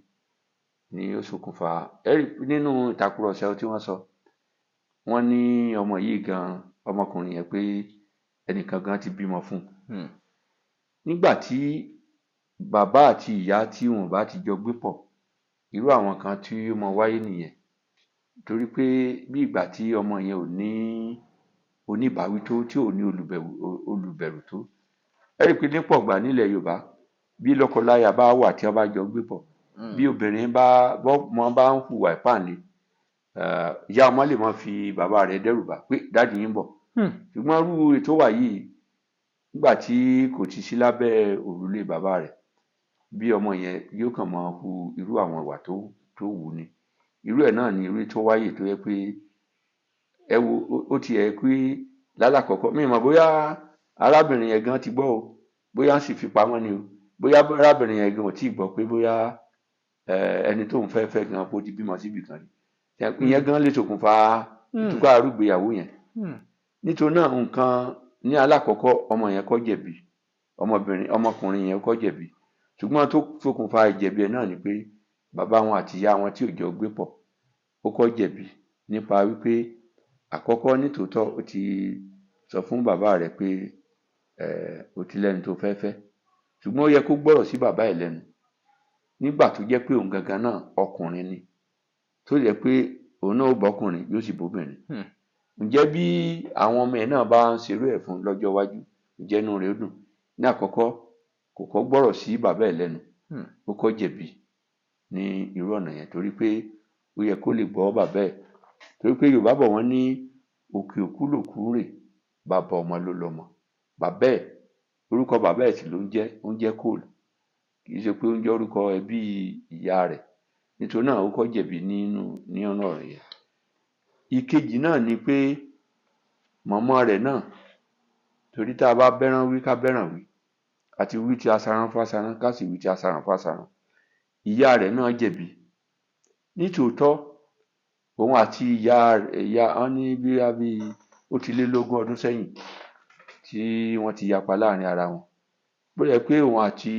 ni ó ṣokùnfà. Ẹ rí nínú ìtàkùrọ̀sọ tí wọ́n sọ, wọ́n ní ọmọ yìí gan, ọmọkùnrin yẹn, pé ẹnìkan gan ti bímọ fún un. Nígbà tí bàbá àti ìyá tí wọn bá ti jọ gbé pọ̀, irú àwọn kan tí ó mọ wáyé nìyẹn, torí pé bí ìgbà tí ọmọ yẹn ò ní oníbàáwí tó, tí ò ní olùbẹ̀rù tó. Ẹ rí i pé nípọ̀ gbà nílẹ̀ Yorùbá, bí lọ́kọláya bá wà tí wọ́n bá jọ gbé pọ̀, bí obìnrin bá bọ́mọ bá ń hùwà ìpáǹle, ìyá ọmọ lè máa fi bàbá rẹ̀ dẹ́rù bà pé daddy yín ń bọ̀. Ṣùgbọ́n irú ètò wà yìí, nígbà tí kò ti sí lábẹ́ òrùlé bàbá rẹ̀, bí ọmọ yẹn yóò kàn máa hu irú àwọn ìwà tó wù ú ni. Irú ẹ̀ náà ni irú tó wáyé tó jẹ́ pé ẹ wo ó tiẹ̀ pé lálàkọ́kọ́, mi ò mọ̀ bóyá arábìnrin yẹn gan ti gbọ́ o, bóyá ń sì fi pamọ́ ni o, bóyá arábìnrin yẹn gan ò tíì gbọ́ pé bóyá ẹni tóun fẹ́ fẹ́ gan kó ti bímọ síbì kan ni. Ìyẹn gan lè ṣokùnfà ìtúká arúgbéyàwó yẹn. Nítorí náà, nǹkan ní alákọ̀ọ́kọ́, ọmọ yẹn kọ́ jẹ̀bi, ọmọbìnrin ọmọkùnrin yẹn kọ́ jẹ̀bi. Ṣùgbọ́n tó ṣokùnfà ìjẹ̀bi ẹ̀ náà ni pé bàbá wọn àti ìyá wọn tí ò jọ gbé pọ̀, ó kọ́ jẹ̀bi nípa wípé àkọ́kọ́ nítòótọ́ ó ti sọ fún bàbá rẹ̀ pé ó ti lẹ́ni tó fẹ́ fẹ́, ṣùgbọ́n ó yẹ kó gbọ́rọ̀ sí bàbá ẹ̀ lẹ́nu nígbà tó jẹ́ pé òun gangan náà ọkùnrin ni, tó jẹ́ pé òun náà ó bọ́kùnrin yóò sì bóbìnrin. Ǹjẹ́ bí àwọn ọmọ ẹ̀ náà bá ń ṣerú ẹ̀ fún lọ́jọ́ iwájú, ǹjẹ́ inú rẹ̀ ó dùn? Ní àkọ́kọ́, kò kọ́ gbọ́rọ̀ sí bàbá ẹ̀ lẹ́nu. Ó kọ́ jẹ̀bi ní irú ọ̀nà yẹn, torí pé ó yẹ kó lè gbọ́ bàbá ẹ̀, torí pé Yorùbá bọ̀, wọ́n ní òkè òkú lòkú rè, bàbá ọmọ ló lọ́mọ. Bàbá ẹ̀, orúkọ bàbá ẹ̀ sì ló ń jẹ́, ó ń jẹ́ Cole, kì í ṣe pé ó ń jẹ́ orúkọ ẹbí ìyá rẹ̀. Nítorí náà, ó kọ́ jẹ̀bi nínú ní ọ̀nà ọ̀rọ̀ yẹn. Ìkejì náà ni pé mọ̀mọ́ rẹ̀ náà, torí tá a bá bẹ́ràn wí, ká bẹ́ràn wí, àti wí ti asaran fásaran, ká sì wí ti asaran fásaran, ìyá rẹ̀ náà jẹ̀bi. Nítòótọ́, òun àti ìyá ìyá wọn ní bí ó ti lé lógún ọdún sẹ́yìn tí wọ́n ti yapa láàrin ara wọn, bó jẹ́ pé òun àti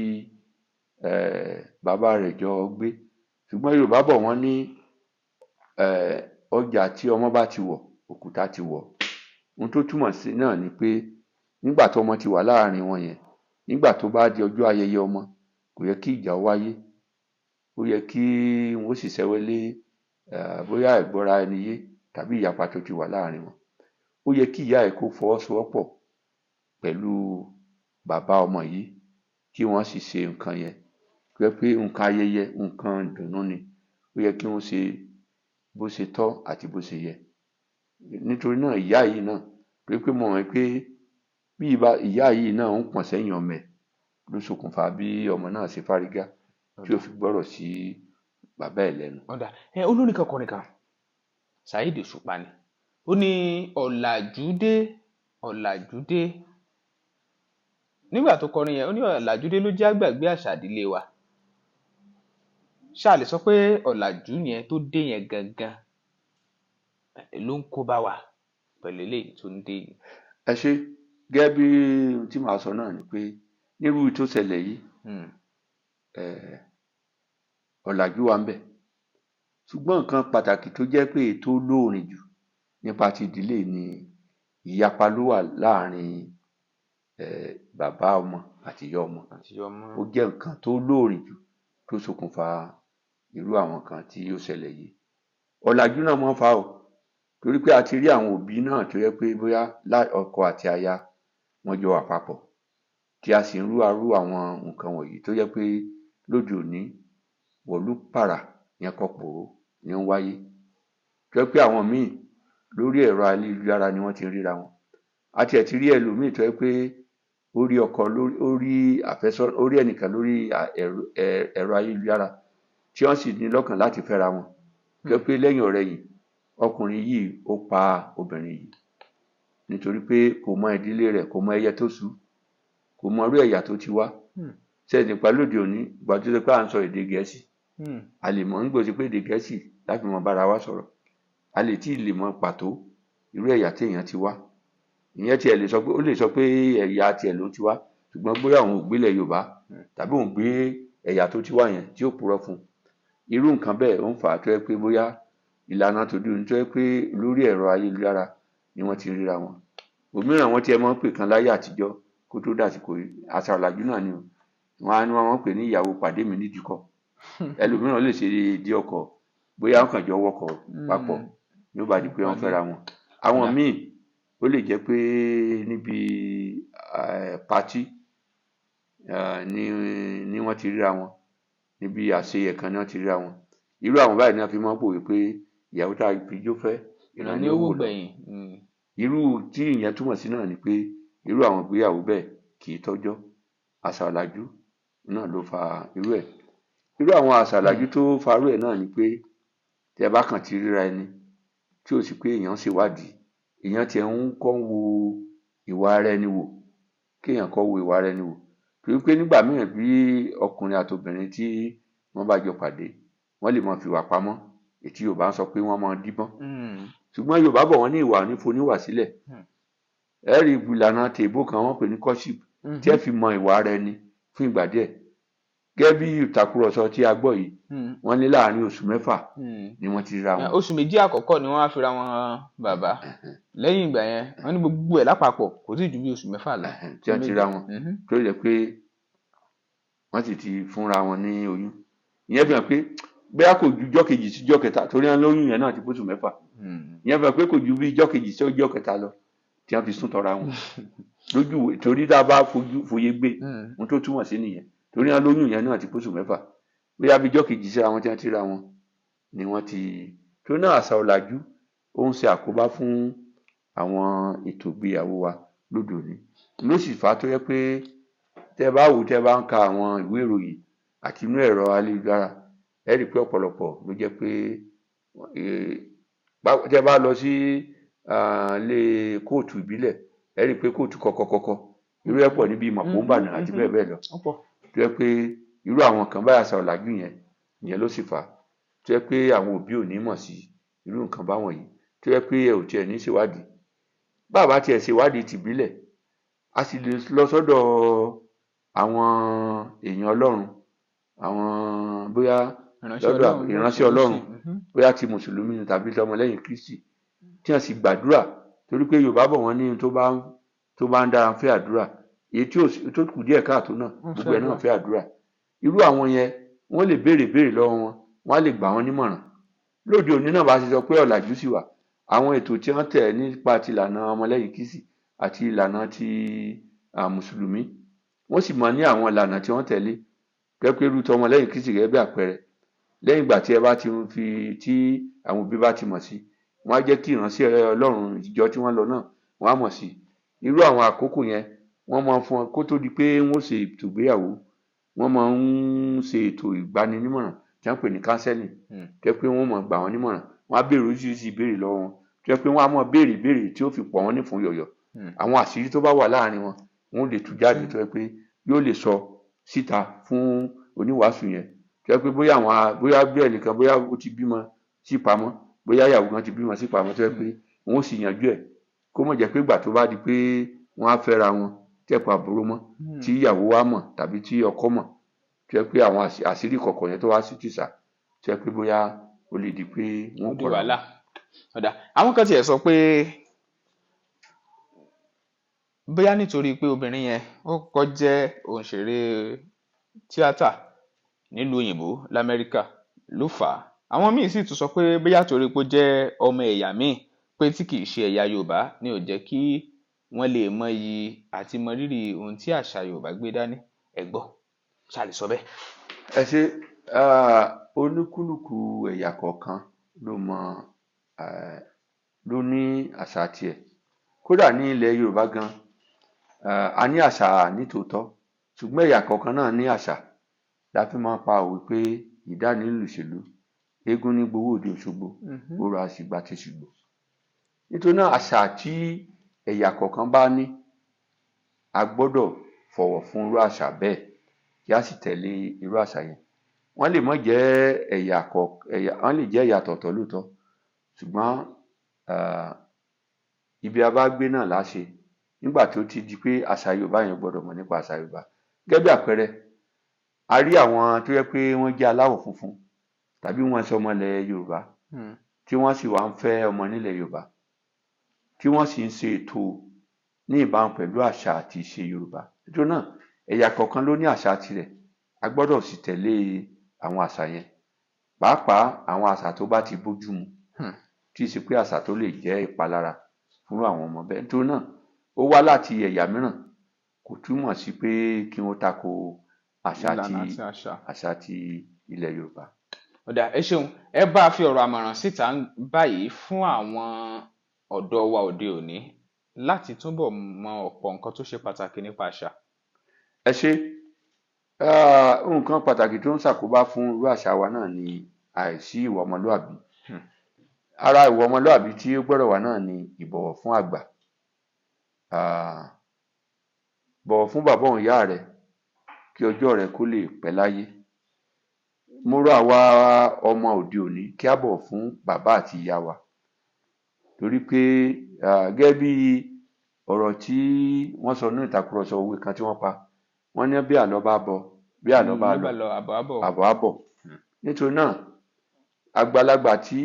bàbá rẹ̀ jọ gbé. Ṣùgbọ́n Yorùbá bọ̀, wọ́n ní ọjà tí ọmọ bá ti wọ̀, òkúta ti wọ̀. Ohun tó túmọ̀ sí náà ni pé nígbà tí ọmọ ti wà láàrin wọn yẹn, nígbà tó bá di ọjọ́ ayẹyẹ ọmọ, kò yẹ kí ìjà ó wáyé. Ó yẹ kí wọn ó sì ṣẹ́wẹ́lé bóyá àìgbọ́ra ẹni yé tàbí ìyapa tó ti wà láàrin wọn. Ó yẹ kí ìyá ẹ̀ kó fọwọ́sowọ́pọ̀ pẹ̀lú bàbá ọmọ yìí, kí wọ́n sì ṣe nǹkan yẹn tó jẹ́ pé nǹkan ayẹyẹ, nǹkan ìdùnnú ni. Ó yẹ kí wọ́n ṣe bó ṣe tọ́ àti bó ṣe yẹ. Nítorí náà, ìyá yìí náà, torí pé mo mọ̀ pé bí ìyá yìí náà ń pọ̀n sẹ́yìn ọmọ ẹ̀ ló ṣokùnfà bí ọmọ náà ṣe fárígá tí ò fi gbọ́rọ̀ sí bàbá ẹ̀ lẹ́nu. Ó dà. Ẹ olórin kan kọrin kan, Saheed Òṣùpá ni, ó ní ọ̀làjú dé, ọ̀làjú dé. Nígbà tó kọrin yẹn, ó ní ọ̀làjú dé ló jẹ́ àgbàgbé àṣà ìdílé wa. Ṣáà lè sọ pé ọ̀làjú yẹn tó dé yẹn gangan ló ń kó bá wa pẹ̀lú eléyìí tó ń dé yìí? Ẹ ṣé. Gẹ́gẹ́ bí ohun tí màá sọ náà ni pé nírú tó ṣẹlẹ̀ yìí, Ọ̀làjú wà ńbẹ̀. Ṣùgbọ́n nǹkan pàtàkì tó jẹ́ pé èyí tó lóòrìn jù nípa ti ìdílé yìí ni ìyapa ló wà láàrin bàbá ọmọ àti ìyá ọmọ. Àti ọmọ. Ó jẹ́ nǹkan tó lóòrìn jù tó ṣokùnfà irú àwọn nǹkan tí ó ṣẹlẹ̀ yìí. Ọ̀làjú náà máa ń fà á o, torí pé a ti rí àwọn òbí náà tó jẹ́ pé bóyá ọkọ àti aya wọ́n jọ wà papọ̀, tí a sì ń rú arú àwọn nǹkan wọ̀nyí tó jẹ́ pé lóde òní wọ̀lú pàrà yẹn kọ pòró ni ó ń wáyé. Tó jẹ́ pé àwọn míì lórí ẹ̀rọ ayélujára ni wọ́n ti ń ríra wọn. A tiẹ̀ ti rí ẹlòmíì tó jẹ́ pé ó rí ọkọ lórí, ó rí àfẹ́sọ́, ó rí ẹnìkan lórí ẹ̀rọ ayélujára tí wọ́n sì ní lọ́kàn láti fẹ́ra wọn. Tó jẹ́ pé lẹ́yìn ọ̀rẹyìn, ọkùnrin yìí ó pa obìnrin yìí nítorí pé kò mọ ìdílé rẹ̀, kò mọ ẹyẹ tó su, kò mọ irú ẹ̀yà tó ti wá. Ṣé nípa lóde òní, ìgbà tó ṣe pé à ń sọ èdè Gẹ̀ẹ́sì, a lè mọ̀ nígbà tó ṣe pé èdè Gẹ̀ẹ́sì láti mọ bára wa sọ̀rọ̀. A lè tí ì lè mọ pàtó irú ẹ̀yà tí èèyàn ti wá. Ìyẹn tiẹ̀ lè sọ pé, ó lè sọ pé ẹ̀yà tiẹ̀ ló ti wá, ṣùgbọ́n bóyá òun ò gbélẹ̀ Yorùbá tàbí òun gbé ẹ̀yà tó ti wá yẹn tí ó purọ́ fún un. Irú nǹkan bẹ́ẹ̀ ó ń fà á tó jẹ́ pé bóyá ìlànà tòde òní tó jẹ́ pé lórí ẹ̀rọ ayélujára ni wọ́n ti ríra wọn. Òmíràn wọ́n tiẹ̀ máa ń pè kan láyé àtijọ́ kó tó dàsìkò yìí, àṣà ọ̀làjú náà ni o. Wọ́n á ní wọ́n máa ń pè ní ìyàwó pàdé mi nídìíkọ̀. Ẹlòmíràn lè ṣe ìdí ọkọ̀, bóyá wọ́n kàn jọ wọkọ̀ papọ̀ ní ó bá di pé wọ́n fẹ́ra wọn. Àwọn míì ó lè jẹ́ pé níbi patí ni wọ́n ti ríra wọn, níbi àṣeyẹ kan ni wọ́n ti ríra wọn. Irú àwọn báyìí ni wọ́n fi máa ń pòwe pé ìyàwó tá a fi ijó fẹ́, ìran ni ó wò lọ. Irú tí ìyẹn túmọ̀ sí náà ni pé irú àwọn ìgbéyàwó bẹ́ẹ̀ kì í tọ́jọ́. Àṣà ọ̀làjú náà ló fa irú ẹ̀. Irú àwọn àṣà ọ̀làjú tó fa irú ẹ̀ náà ni pé tí ẹ bá kàn ti ríra ẹni tí ò sí pé èèyàn ń ṣèwádìí, èèyàn tiẹ̀ ń kọ́ ń wo ìwà ara ẹni wò, kí èèyàn kọ́ wo ìwà ara ẹni wò. Torí pé nígbà mìíràn bí ọkùnrin àti obìnrin tí wọ́n bá jọ pàdé, wọ́n lè máa fìwà pamọ́, èyí tí Yorùbá ń sọ pé wọ́n máa ń díbọ́n. Ṣùgbọ́n Yorùbá bọ̀ wọ́n ní ìwà ò ní foníwà sílẹ̀. Ẹ rí ìlànà tèèbó kan wọ́n pè ní courtship tí ẹ fi mọ ìwà ara ẹni fún ìgbà díẹ̀. Gẹ́gẹ́ bí ìtàkùrọ̀sọ tí a gbọ́ yìí, wọ́n ní láàárín oṣù 6 ni wọ́n ti ríra wọn. Oṣù 2 àkọ́kọ́ ni wọ́n á fira wọn hàn bàbá. Lẹ́yìn ìgbà yẹn, wọ́n ní gbogbo ẹ̀ lápapọ̀ kò tí ì ju bí oṣù 6 lọ. Tí wọ́n ti ríra wọn, tó jẹ́ pé wọ́n sì ti fúnra wọn ní oyún. Ìyẹn fi hàn pé bóyá kò ju ijọ́ kejì sí ijọ́ kẹta, torí wọ́n lóyún yẹn náà ti pósù 6. Ìyẹn fi hàn pé kò ju bí ijọ́ kejì sí ijọ́ kẹta lọ tí wọ́n fi sún tọra wọn. Lójú torí tá a bá fojú foyé gbé, ohun tó túmọ̀ sí nìyẹn. Torí wọ́n lóyún yẹn náà ti pósù 6. Bóyá bí ijọ́ kejì síra wọn tí wọ́n ti ríra wọn ni wọ́n ti. Torí náà àṣà ọ̀làjú ó ń ṣe àkóbá fún àwọn ètò ìgbéyàwó wa lóde òní. Ló sì fà á tó jẹ́ pé tẹ́ bá wò, tẹ́ bá ń ka àwọn ìwé ìròyìn àti inú ẹ̀rọ ayélujára, ẹ rí i pé ọ̀pọ̀lọpọ̀ ló jẹ́ pé tẹ́ bá lọ sí ilé kóòtù ìbílẹ̀, ẹ rí i pé kóòtù kọ̀kọ̀kọ̀kọ̀ irú ẹ̀ pọ̀ níbi Mọ̀pó Ìbàdàn àti bẹ́ẹ̀ bẹ́ẹ̀ lọ. Tó jẹ́ pé irú àwọn kan báyìí àṣà ọ̀làjú yẹn, ìyẹn ló sì fà á. Tó jẹ́ pé àwọn òbí ò ní mọ̀ sí irú nǹkan báwọn yìí. Tó jẹ́ pé ẹ ò tiẹ̀ ní ṣèwádìí. Bá a bá tiẹ̀ ṣèwádìí tìbílẹ̀, a sì lè lọ sọ́dọ̀ àwọn èèyàn Ọlọ́run, àwọn bóyá lọ́dọ̀ ìránṣẹ́ Ọlọ́run, bóyá ti Mùsùlùmí ni tàbí ti ọmọlẹ́yìn Kristi, tí wọ́n sì gbàdúrà. Torí pé Yorùbá bọ̀ wọ́n ní tó bá ń dára fẹ́ àdúrà, èyí tí tó kù díẹ̀ káàtó náà, gbogbo ẹ̀ náà fẹ́ àdúrà. Irú àwọn yẹn, wọ́n lè béèrè béèrè lọ́wọ́ wọn, wọ́n á lè gbà wọ́n nímọ̀ràn. Lóde òní náà bá ṣe sọ pé ọ̀làjú sì wà, àwọn ètò tí wọ́n tẹ̀ nípa ti ìlànà ọmọlẹ́yìn Kristi àti ìlànà ti Mùsùlùmí, wọ́n sì mọ̀ ní àwọn ìlànà tí wọ́n tẹ̀lé. Gẹ́gẹ́ pé irú ti ọmọlẹ́yìn Kristi gẹ́gẹ́ bí àpẹẹrẹ, lẹ́yìn ìgbà tí ẹ bá ti fi tí àwọn òbí bá ti mọ̀ sí, wọ́n á jẹ́ kí ìránṣẹ́ Ọlọ́run ìjọ tí wọ́n lọ náà wọ́n á mọ̀ sí. Irú àwọn àkókò yẹn wọ́n máa ń fún wọn kó tó di pé wọ́n ṣe ètò ìgbéyàwó, wọ́n máa ń ṣe ètò ìgbaninímọ̀ràn tí wọ́n ń pè ní counseling. Tó jẹ́ pé wọ́n máa gbà wọ́n nímọ̀ràn, wọ́n á béèrè oríṣiríṣi ìbéèrè lọ́wọ́ wọn. Tó jẹ́ pé wọ́n á máa béèrè ìbéèrè tí ó fi pọ̀ wọ́n nífun yọ̀yọ̀. Àwọn àṣírí tó bá wà láàrin wọn, wọ́n lè tú jáde tó jẹ́ pé yóò lè sọ síta fún oníwàásù yẹn. Tó jẹ́ pé bóyá àwọn bóyá bí ẹnìkan bóyá ó ti bímọ sí pamọ́, bóyá ìyàwó kan ti bímọ sí pamọ́ tó jẹ́ pé wọ́n ó sì yanjú ẹ̀. Kó má jẹ́ pé ìgbà tó bá di pé wọ́n á fẹ́ra wọn tí ẹ̀pà àbúrò mọ́, tí ìyàwó wa mọ̀ tàbí tí ọkọ mọ̀. Tó jẹ́ pé àwọn àṣírí kọ̀ọ̀kan yẹn tó wá sí tìṣà, tó jẹ́ pé bóyá ó lè di pé wọ́n Ó di kọra wàhálà. wọn. Ọ̀dà àwọn kan tiẹ̀ sọ pé bóyá nítorí pé obìnrin yẹn ó kọ́kọ́ jẹ́ òǹṣèré tíátà nílùú òyìnbó lamẹ́ríkà ló fà á. Àwọn míì sì tún sọ pé bóyá torí pé ó jẹ́ ọmọ ẹ̀yà míì pé tí kìí ṣe ẹ̀yà Yorùbá ni ò jẹ́ kí wọ́n lè mọyì àti mọrírì ohun tí àṣà Yorùbá gbé dání. Ẹ gbọ́, ṣá lè sọ bẹ́ẹ̀? Ẹ ṣe. Olúkúlùkù ẹ̀yà kọ̀ọ̀kan ló mọ ló ní àṣà tiẹ̀. Kódà ní ilẹ̀ Yorùbá gan, a ní àṣà nítòótọ́, ṣùgbọ́n ẹ̀yà kọ̀ọ̀kan náà ní àṣà. La fi máa ń pa òwe pé ìdánilùṣèlú, eégún ní gbowó òde Òṣogbo, orò àṣìgbà ti ṣùgbọ́. Nítorí náà, àṣà tí ẹ̀yà kọ̀ọ̀kan bá ní, a gbọ́dọ̀ fọ̀wọ̀ fún irú àṣà bẹ́ẹ̀, kí a sì tẹ̀lé irú àṣà yẹn. Wọ́n lè má jẹ́ ẹ̀yà ẹ̀yà, wọ́n lè jẹ́ ẹ̀yà ọ̀tọ̀ọ̀tọ̀ lóòótọ́, ṣùgbọ́n ibi a bá gbé náà là á ṣe. Nígbà tó ti di pé àṣà Yorùbá yẹn, gbọ́dọ̀ mọ̀ nípa àṣà Yorùbá. Gẹ́gẹ́ bí àpẹẹrẹ, a rí àwọn tó jẹ́ pé wọ́n jẹ́ aláwọ̀ funfun tàbí wọ́n ṣe ọmọ ilẹ̀ Yorùbá tí wọ́n sì wá ń fẹ́ ọmọ nílẹ̀ Yorùbá, tí wọ́n sì ń ṣe ètò ní ìbámu pẹ̀lú àṣà àti ìṣe Yorùbá. Nítorí náà, ẹ̀yà kọ̀ọ̀kan ló ní àṣà tirẹ̀, a gbọ́dọ̀ sì tẹ̀lé àwọn àṣà yẹn, pàápàá àwọn àṣà tó bá ti bójú mu, tí í ṣe pé àṣà tó lè jẹ́ ìpalára fún àwọn ọmọ bẹ́ẹ̀. Nítorí náà, ó wá láti ẹ̀yà mìíràn kò túmọ̀ sí pé kí wọ́n tako àṣà ti ìlànà àti àṣà. Àṣà ti ilẹ̀ Yorùbá. Ọ̀dà, ẹ ṣeun. Ẹ bá a fi ọ̀rọ̀ àmọ̀ràn síta báyìí fún àwọn ọ̀dọ́ wa òde òní láti túbọ̀ mọ ọ̀pọ̀ nǹkan tó ṣe pàtàkì nípa àṣà. Ẹ ṣé. Nǹkan pàtàkì tó ń ṣàkóbá fún irú àṣà wa náà ni àìsí ìwà ọmọlúàbí. Ara ìwà ọmọlúàbí tí ó gbọ́dọ̀ wà náà ni ìbọ̀wọ̀ fún àgbà. Bọ̀wọ̀ fún bàbá òun ìyá rẹ kí ọjọ́ rẹ kó lè pẹ́ láyé. Mo rọ̀ àwa ọmọ òde òní kí á bọ̀wọ̀ fún bàbá àti ìyá wa, torí pé gẹ́gẹ́ bí ọ̀rọ̀ tí wọ́n sọ nínú ìtàkùrọ̀sọ, òwe kan tí wọ́n pa, wọ́n ní bí àlọ́ bá bọ̀, bí àlọ́ bá ló lọ bá lọ, àbọ̀ àbọ̀. Àbọ̀ á bọ̀. Nítorí náà, àgbàlagbà tí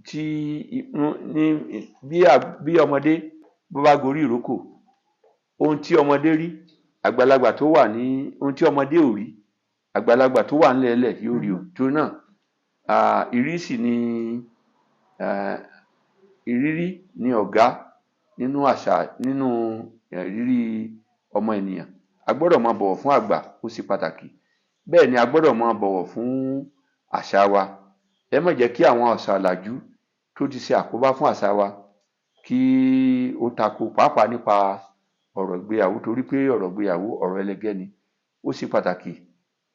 tí ní bí ọmọdé bó bá gorí ìrókò, ohun tí ọmọdé rí, àgbàlagbà tó wà ní, ohun tí ọmọdé ò rí, àgbàlagbà tó wà nílẹ̀ẹ́lẹ̀ yóò rí o. Torí náà, ìrísí ni ìrírí ni ọ̀gá nínú àṣà, nínú ìrírí ọmọ ènìyàn. A gbọ́dọ̀ máa bọ̀wọ̀ fún àgbà, ó ṣe pàtàkì. Bẹ́ẹ̀ ni a gbọ́dọ̀ máa bọ̀wọ̀ fún àṣà wa. Ẹ má jẹ́ kí àwọn àṣà ọ̀làjú tó ti ṣe àkóbá fún àṣà wa kí ó tako, pàápàá nípa ọ̀rọ̀ ìgbéyàwó, torí pé ọ̀rọ̀ ìgbéyàwó, ọ̀rọ̀ ẹlẹgẹ́ ni. Ó ṣe pàtàkì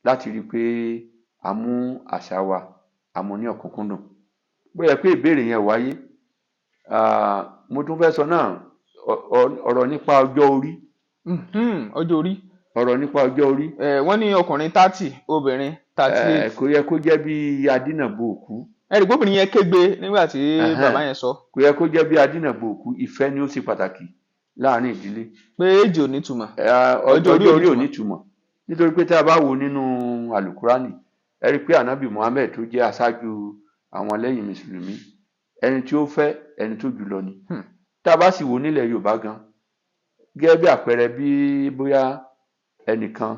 láti rí i pé a mú àṣà wa, a mú ní ọ̀kúnkúndùn. Bó yẹ pé ìbéèrè yẹn wáyé, mo tún fẹ́ sọ náà ọ̀rọ̀ nípa ọjọ́ orí. Ọjọ́ orí. Ọ̀rọ̀ nípa ọjọ́ orí. Wọ́n ní ọkùnrin 30, obìnrin 38. Kò yẹ kó jẹ́ bí adínàbò òkú. Ẹ rí gbóbìnrin yẹn kégbe nígbà tí bàbá yẹn sọ. Kò yẹ kó jẹ́ bí adínàbò òkú. Ìfẹ́ ni ó ṣe pàtàkì láàrin ìdílé. Pé èjì ò nítumọ̀. Ọjọ́ ọjọ́ orí ò orí ò nítumọ̀. Nítumọ̀, nítorí pé tí a bá wo nínú Alukurani, ẹ rí i pé Anabi Muhammed tó jẹ́ aṣáájú àwọn lẹ́yìn mùsùlùmí, ẹni tí ó fẹ́ ẹni tó jù lọ ni. Tá a bá sì wò nílẹ̀ Yorùbá gan, gẹ́gẹ́ bí àpẹẹrẹ, bí bóyá ẹnìkan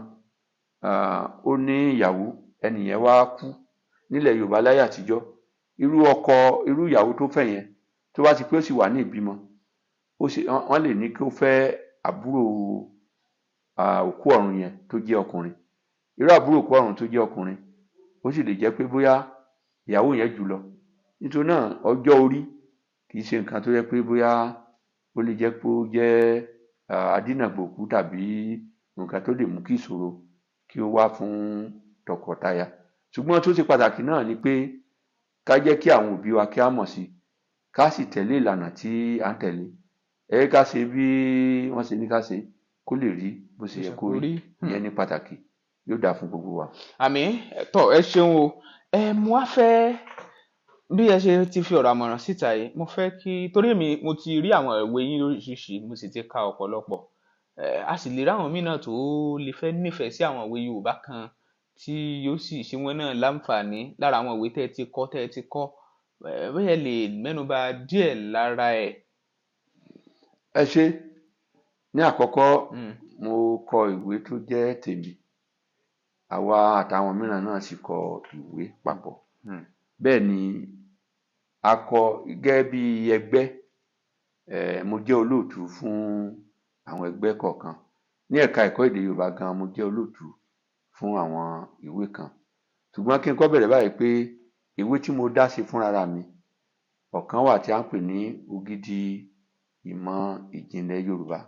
ó ní ìyàwó, ẹnìyẹn wá kú nílẹ̀ Yorùbá láyé àtijọ́, irú ọkọ, irú ìyàwó tó fẹ́ yẹn, tó bá ti pé ó sì wà ní ìbímọ, ó sì wọ́n lè ní kí ó fẹ́ àbúrò òkú ọ̀run yẹn tó jẹ́ ọkùnrin. Irú àbúrò òkú ọ̀run tó jẹ́ ọkùnrin, ó sì lè jẹ́ pé bóyá ìyàwó yẹn jù lọ. Nítorí náà, ọjọ́ orí kì í ṣe nǹkan tó yẹ pé bóyá ó lè jẹ́ pé ó jẹ́ adínàgbòkú tàbí nǹkan tó lè mú kí ìṣòro kí ó wá fún tọkọtaya. Ṣùgbọ́n tó ṣe pàtàkì náà ni pé ká jẹ́ kí àwọn òbí wa kí á mọ̀ sí, ká sì tẹ̀lé ìlànà tí à ń tẹ̀lé. Ẹ jẹ́ ká ṣe bí wọ́n ṣe ní ká ṣe kó lè rí bó ṣe yẹ kó rí. Ìyẹn ní pàtàkì, yóò dáa fún gbogbo wa. Àmín. Tọ, ẹ ṣeun o. Ẹ mo wá fẹ́ bí ẹ ṣe ti fi ọ̀rọ̀ àmọ̀ràn síta yìí, mo fẹ́ kí, torí èmi mo ti rí àwọn ìwé yín lóríṣiríṣi, mo sì ti ka ọ̀pọ̀lọpọ̀. A sì lè ráwọn míì náà tó lè fẹ́ nífẹ̀ẹ́ sí àwọn ìwé Yorùbá kan tí yóò sì ṣe wọ́n náà láǹfààní lára àwọn ìwé tẹ́ ẹ ti kọ tẹ́ ẹ ti kọ́. Bóyá ẹ lè mẹ́nuba díẹ̀ lára ẹ̀. Ẹ ṣé. Ní àkọ́kọ́, mo kọ ìwé tó jẹ́ tèmi, àwa àtàwọn mìíràn náà sì kọ ìwé papọ̀. Bẹ́ẹ̀ ni a kọ gẹ́gẹ́ bí ẹgbẹ́. Mo jẹ́ olóòtú fún àwọn ẹgbẹ́ kọ̀ọ̀kan ní ẹ̀ka ẹ̀kọ́ èdè Yorùbá gan. Mo jẹ́ olóòtú fún àwọn ìwé kan, ṣùgbọ́n kí n kọ́ bẹ̀rẹ̀ báyìí pé ìwé tí mo dá ṣe fúnra mi, ọ̀kan wà tí a ń pè ní Ògidì Ìmọ̀ Ìjìnlẹ̀ Yorùbá,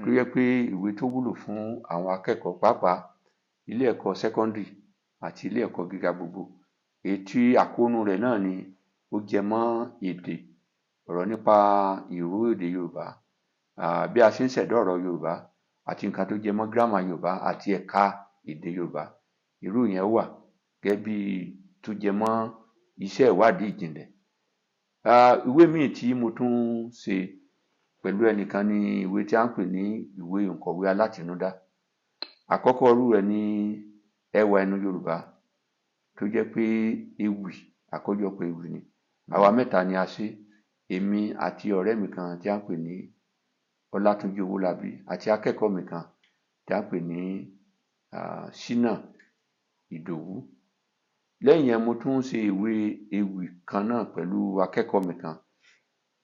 tó jẹ́ pé ìwé tó wúlò fún àwọn akẹ́kọ̀ọ́, pàápàá ilé ẹ̀kọ́ sẹ́kọ́ndìrì àti ilé ẹ̀kọ́ gíga gbogbo. Èyí tí àkóónú rẹ̀ náà ni ó jẹ mọ́ èdè, ọ̀rọ̀ nípa ìró èdè Yorùbá, bí a ṣe ń ṣẹ̀dá ọ̀rọ̀ Yorùbá àti nǹkan tó jẹ mọ́ gírámà Yorùbá àti ẹ̀ka èdè Yorùbá. Irú yẹn wà gẹ́gẹ́ bí tó jẹ mọ́ iṣẹ́ ìwádìí ìjìnlẹ̀. Ìwé míì tí mo tún ṣe pẹ̀lú ẹnìkan ní ìwé tí a ń pè ní ìwé òǹkọ̀wé alátinúdá. Àkọ́kọ́ irú rẹ̀ ní Ẹwà Ẹnu Yorùbá, tó jẹ́ pé ewì, àkójọpọ̀ ewì ni. Àwa mẹ́ta ni a ṣe, èmi àti ọ̀rẹ́ mi kan tí a ń pè ní Ọlátúnjí Owólabí àti akẹ́kọ̀ọ́ mi kan tí a ń pè ní Ṣínà Ìdòwú. Lẹ́yìn yẹn, mo tún ṣe ìwé ewì kan náà pẹ̀lú akẹ́kọ̀ọ́ mi kan,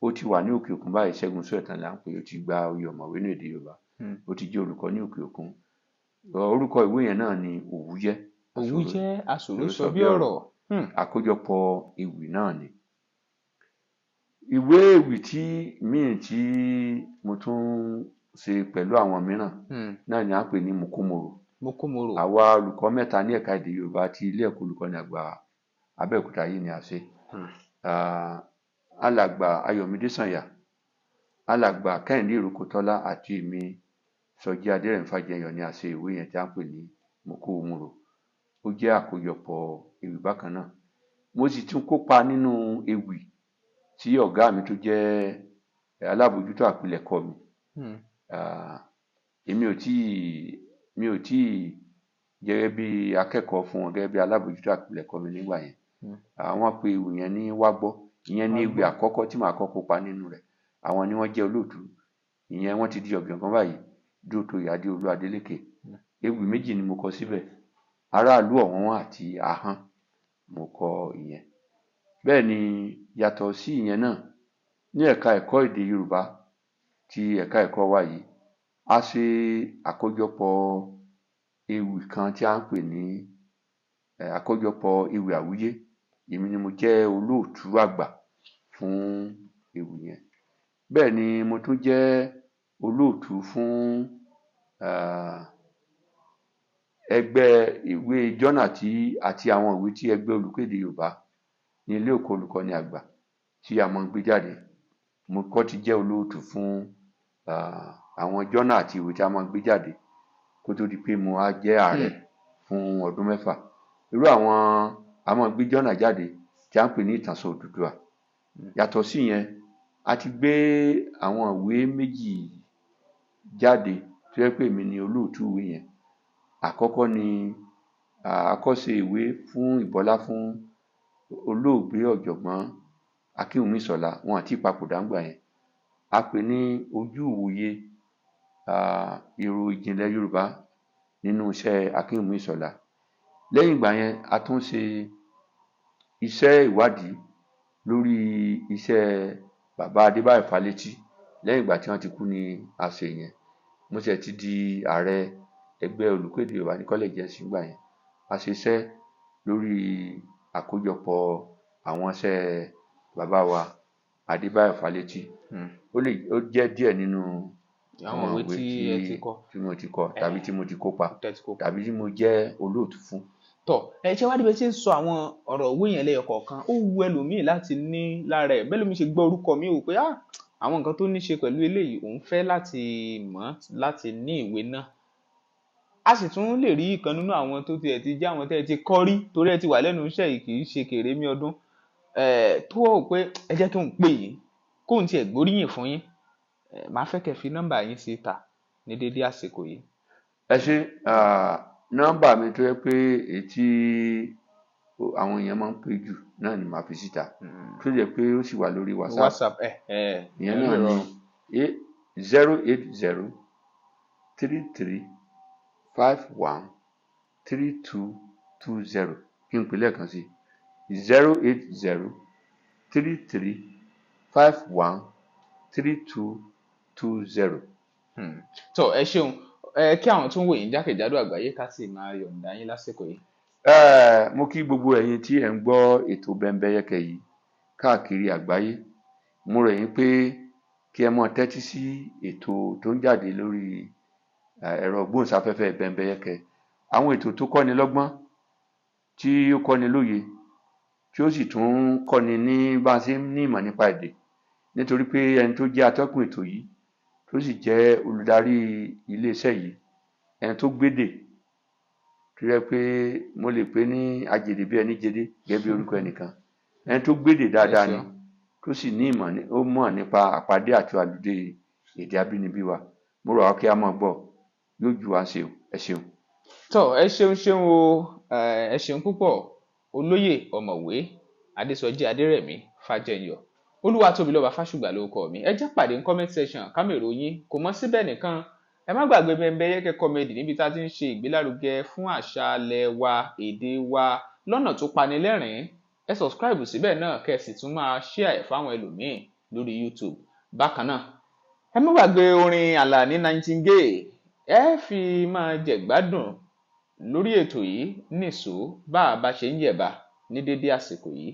ó ti wà ní òkè òkun báyìí. Ṣẹ́gun Sóẹ̀tàn là ń pè é, ó ti gba oyè ọ̀mọ̀wé ní èdè Yorùbá, ó ti jẹ́ olùkọ́ ní òkè òkun. Orúkọ ìwé yẹn náà ni Òwúyẹ́. Òwúyẹ́ Aṣòro Sọ Bí Ọ̀rọ̀. Àkójọpọ̀ ewì náà ni. Ìwé ewì tí míì tí mo tún ṣe pẹ̀lú àwọn mìíràn náà ni à ń pè ní Mokomoro. Mokomoro. Àwa olùkọ́ mẹ́ta ní ẹ̀ka èdè Yorùbá ti ilé ẹ̀kọ́ olùkọ́ni àgbà Abẹ́òkúta yìí ni a ṣe. Alàgbà Ayọ̀mídé Sànyà, alàgbà Kẹ́hìndé Ìrókòtọ́lá àti èmi Sọjí Adérẹ̀mí Fájẹyọ̀ ni a ṣe ìwé yẹn tí a ń pè ní Mokomoro. Ó jẹ́ àkójọpọ̀ ewì bákan náà. Mo sì tún kópa nínú ewì tí ọ̀gá mi tó jẹ́ alábòójútó àpilẹ̀kọ mi. Èmi ò tíì mi ò tíì gẹ́gẹ́ bí akẹ́kọ̀ọ́ fún wọn, gẹ́gẹ́ bí alábòójútó àpilẹ̀kọ mi nígbà yẹn. Àwọn pe ewì yẹn ní Wágbọ́. Ìyẹn ní ewì àkọ́kọ́ tí màá kọ́ kópa nínú rẹ̀. Àwọn ni wọ́n jẹ́ olóòtú ìyẹn, wọ́n ti di ọ̀jọ̀gbọ́n báyìí, Dóòtòyè Adéolú Adélékè. Ewì méjì ni mo kọ síbẹ̀, Aráàlú Ọ̀wọ́n àti Ahọ́n. Mo kọ ìyẹn. Bẹ́ẹ̀ ni, yàtọ̀ sí ìyẹn náà, ní ẹ̀ka ẹ̀kọ́ èdè Yorùbá ti ẹ̀ka ẹ̀kọ́ wa yìí, a ṣe àkójọpọ̀ ewì kan tí a ń pè ní àkójọpọ̀ ewì àwíyé. Èmi ni mo jẹ́ olóòtú àgbà fún ewì yẹn. Bẹ́ẹ̀ ni mo tún jẹ́ olóòtú fún ẹgbẹ́ ìwé jọ́nà tí àti àwọn ìwé tí ẹgbẹ́ olùkọ́ èdè Yorùbá ní ilé ẹ̀kọ́ olùkọ́ni àgbà tí a máa ń gbé jáde. Mo kọ́ ti jẹ́ olóòtú fún àwọn jọ́nà àti ìwé tí a máa ń gbé jáde kó tó di pé mo á jẹ́ ààrẹ fún ọdún 6. Irú àwọn a máa gbé jọ́nà jáde tí a ń pè ní Ìtànṣán Odùduwà. Yàtọ̀ sí yẹn, a ti gbé àwọn ìwé méjì jáde tó jẹ́ pé èmi ni olóòtú ìwé yẹn. Àkọ́kọ́ ni àkọ́ṣe ìwé fún ìbọlá fún olóògbé ọ̀jọ̀gbọ́n Akínwùmí Ìṣọ̀lá, wọn àti ìpapòdà ńgbà yẹn. A pè ní Ojú Ìwòye Èrò Ìjìnlẹ̀ Yorùbá nínú iṣẹ́ Akínwùmí Ìṣọ̀lá. Lẹ́yìn ìgbà yẹn, a tún ṣe iṣẹ́ ìwádìí lórí iṣẹ́ bàbá Adébáyọ̀ Fálétí. Lẹ́yìn ìgbà tí wọ́n ti kú ni a ṣe yẹn. Mo ṣẹ̀ ti di ààrẹ ẹgbẹ́ olùkọ́ èdè Yorùbá ní kọ́lẹ̀jì ẹ̀sìn ìgbà yẹn. A ṣe iṣẹ́ lórí àkójọpọ̀ àwọn iṣẹ́ bàbá wa Adébáyọ̀ Fálétí. Ó jẹ́ díẹ̀ nínú àwọn ìwé tí ẹ ti kọ, tí mo ti kọ tàbí tí mo ti kópa tẹ́ ti kópa tàbí tí mo jẹ́ olóòtú fún. Tọ ẹ ṣe wá níbi tí ń sọ àwọn ọ̀rọ̀ òwe yẹn lẹ́yọ kọ̀ọ̀kan, ó wu ẹlòmíì láti ní lára ẹ̀. Bẹ́ẹ̀ lómi ṣe gbọ́ orúkọ mi, wò pé àwọn nǹkan tó ní ṣe pẹ̀lú eléyìí, òun fẹ́ láti mọ̀, láti ní ìwé náà. A sì tún lè rí ìkan nínú àwọn tó tiẹ̀ ti jẹ́ àwọn tẹ́ ẹ ti kọ́ rí, torí ẹ ti wà lẹ́nu iṣẹ́ yìí, kì í ṣe kèrémí ọdún, tó wò pé ẹ jẹ́ kí n pè yín kóun tiẹ̀ gbóríyìn fún yín. Màá fẹ́ kẹ́ fi nọ́mbà yín síta. ní dédé àsìkò yìí. Ẹ ṣe, nọ́mbà mi tó yẹ pé èyí tí àwọn èèyàn máa ń pè jù náà ni màá fi síta, tó jẹ́ pé ó sì wà lórí WhatsApp. WhatsApp ẹ ẹ ìyẹn náà ni 08033513220. Kí n pè lẹ́ẹ̀kan sí, 08033513220. Tó, ẹ ṣeun. Ẹ kí àwọn tó ń wò yín jákèjádò àgbáyé, ká sì máa yọ̀ǹda yín lásìkò yìí. Mo kí gbogbo ẹ̀yin tí ẹ̀ ń gbọ́ ètò Bẹ́mbẹ́yẹ́kẹ́ yìí káàkiri àgbáyé. Mo rọ̀ yín pé kí ẹ máa tẹ́tí sí ètò tó ń jáde lórí ẹ̀rọ gbóhùnsáfẹ́fẹ́ Bẹ́mbẹ́yẹ́kẹ́, àwọn ètò tó kọ́ni lọ́gbọ́n, tí ó kọ́ni lóye, tí ó sì tún kọ́ni ní bá a ṣe ń ní ìmọ̀ nípa èdè, nítorí pé ẹni tó jẹ́ atọ́kùn ètò yìí, tó sì jẹ́ olùdarí iléeṣẹ́ yìí, ẹni tó gbédè, tó yẹ pé mo lè pè ní ajèdè bí ẹni jẹdé gẹ́gẹ́ bí orúkọ ẹnìkan, ẹni tó gbédè dáadáa ni, tó sì ní ìmọ̀, ó mọ̀ nípa àpàdé àti àlùdé èdè abínibí wa. Mo rọ̀ wá kí a máa gbọ́, yóò ju wa ṣe o. Ẹ ṣeun. Tó, ẹ ṣeun ṣeun o, ẹ ṣeun púpọ̀, olóyè ọ̀mọ̀wé Adésọjí Adérẹ̀mí Fájẹyọ. Olúwatóbilọ́ba Fásùgbà lórúkọ mi. Ẹ jẹ́ pàdé ní comment section kámẹ́rò yín kò mọ́ síbẹ̀ nìkan. Ẹ má gbàgbé Bẹ́mbẹ́yẹ́kẹ́ Comedy, níbi tá a ti ń ṣe ìgbélárugẹ fún àṣà alẹ́ wa, èdè wa, lọ́nà tó pani lẹ́rìn-ín. Ẹ subscribe síbẹ̀ náà, kẹ́ ẹ sì tún máa share ẹ̀ fáwọn ẹlòmíín lórí YouTube bákan náà. Ẹ má gbàgbé orin Àlàní Nightingale, ẹ fi máa jẹ̀gbádùn lórí ètò yìí nìṣó bá a bá ṣe ń yẹ̀bà ní dédé àsìkò yìí.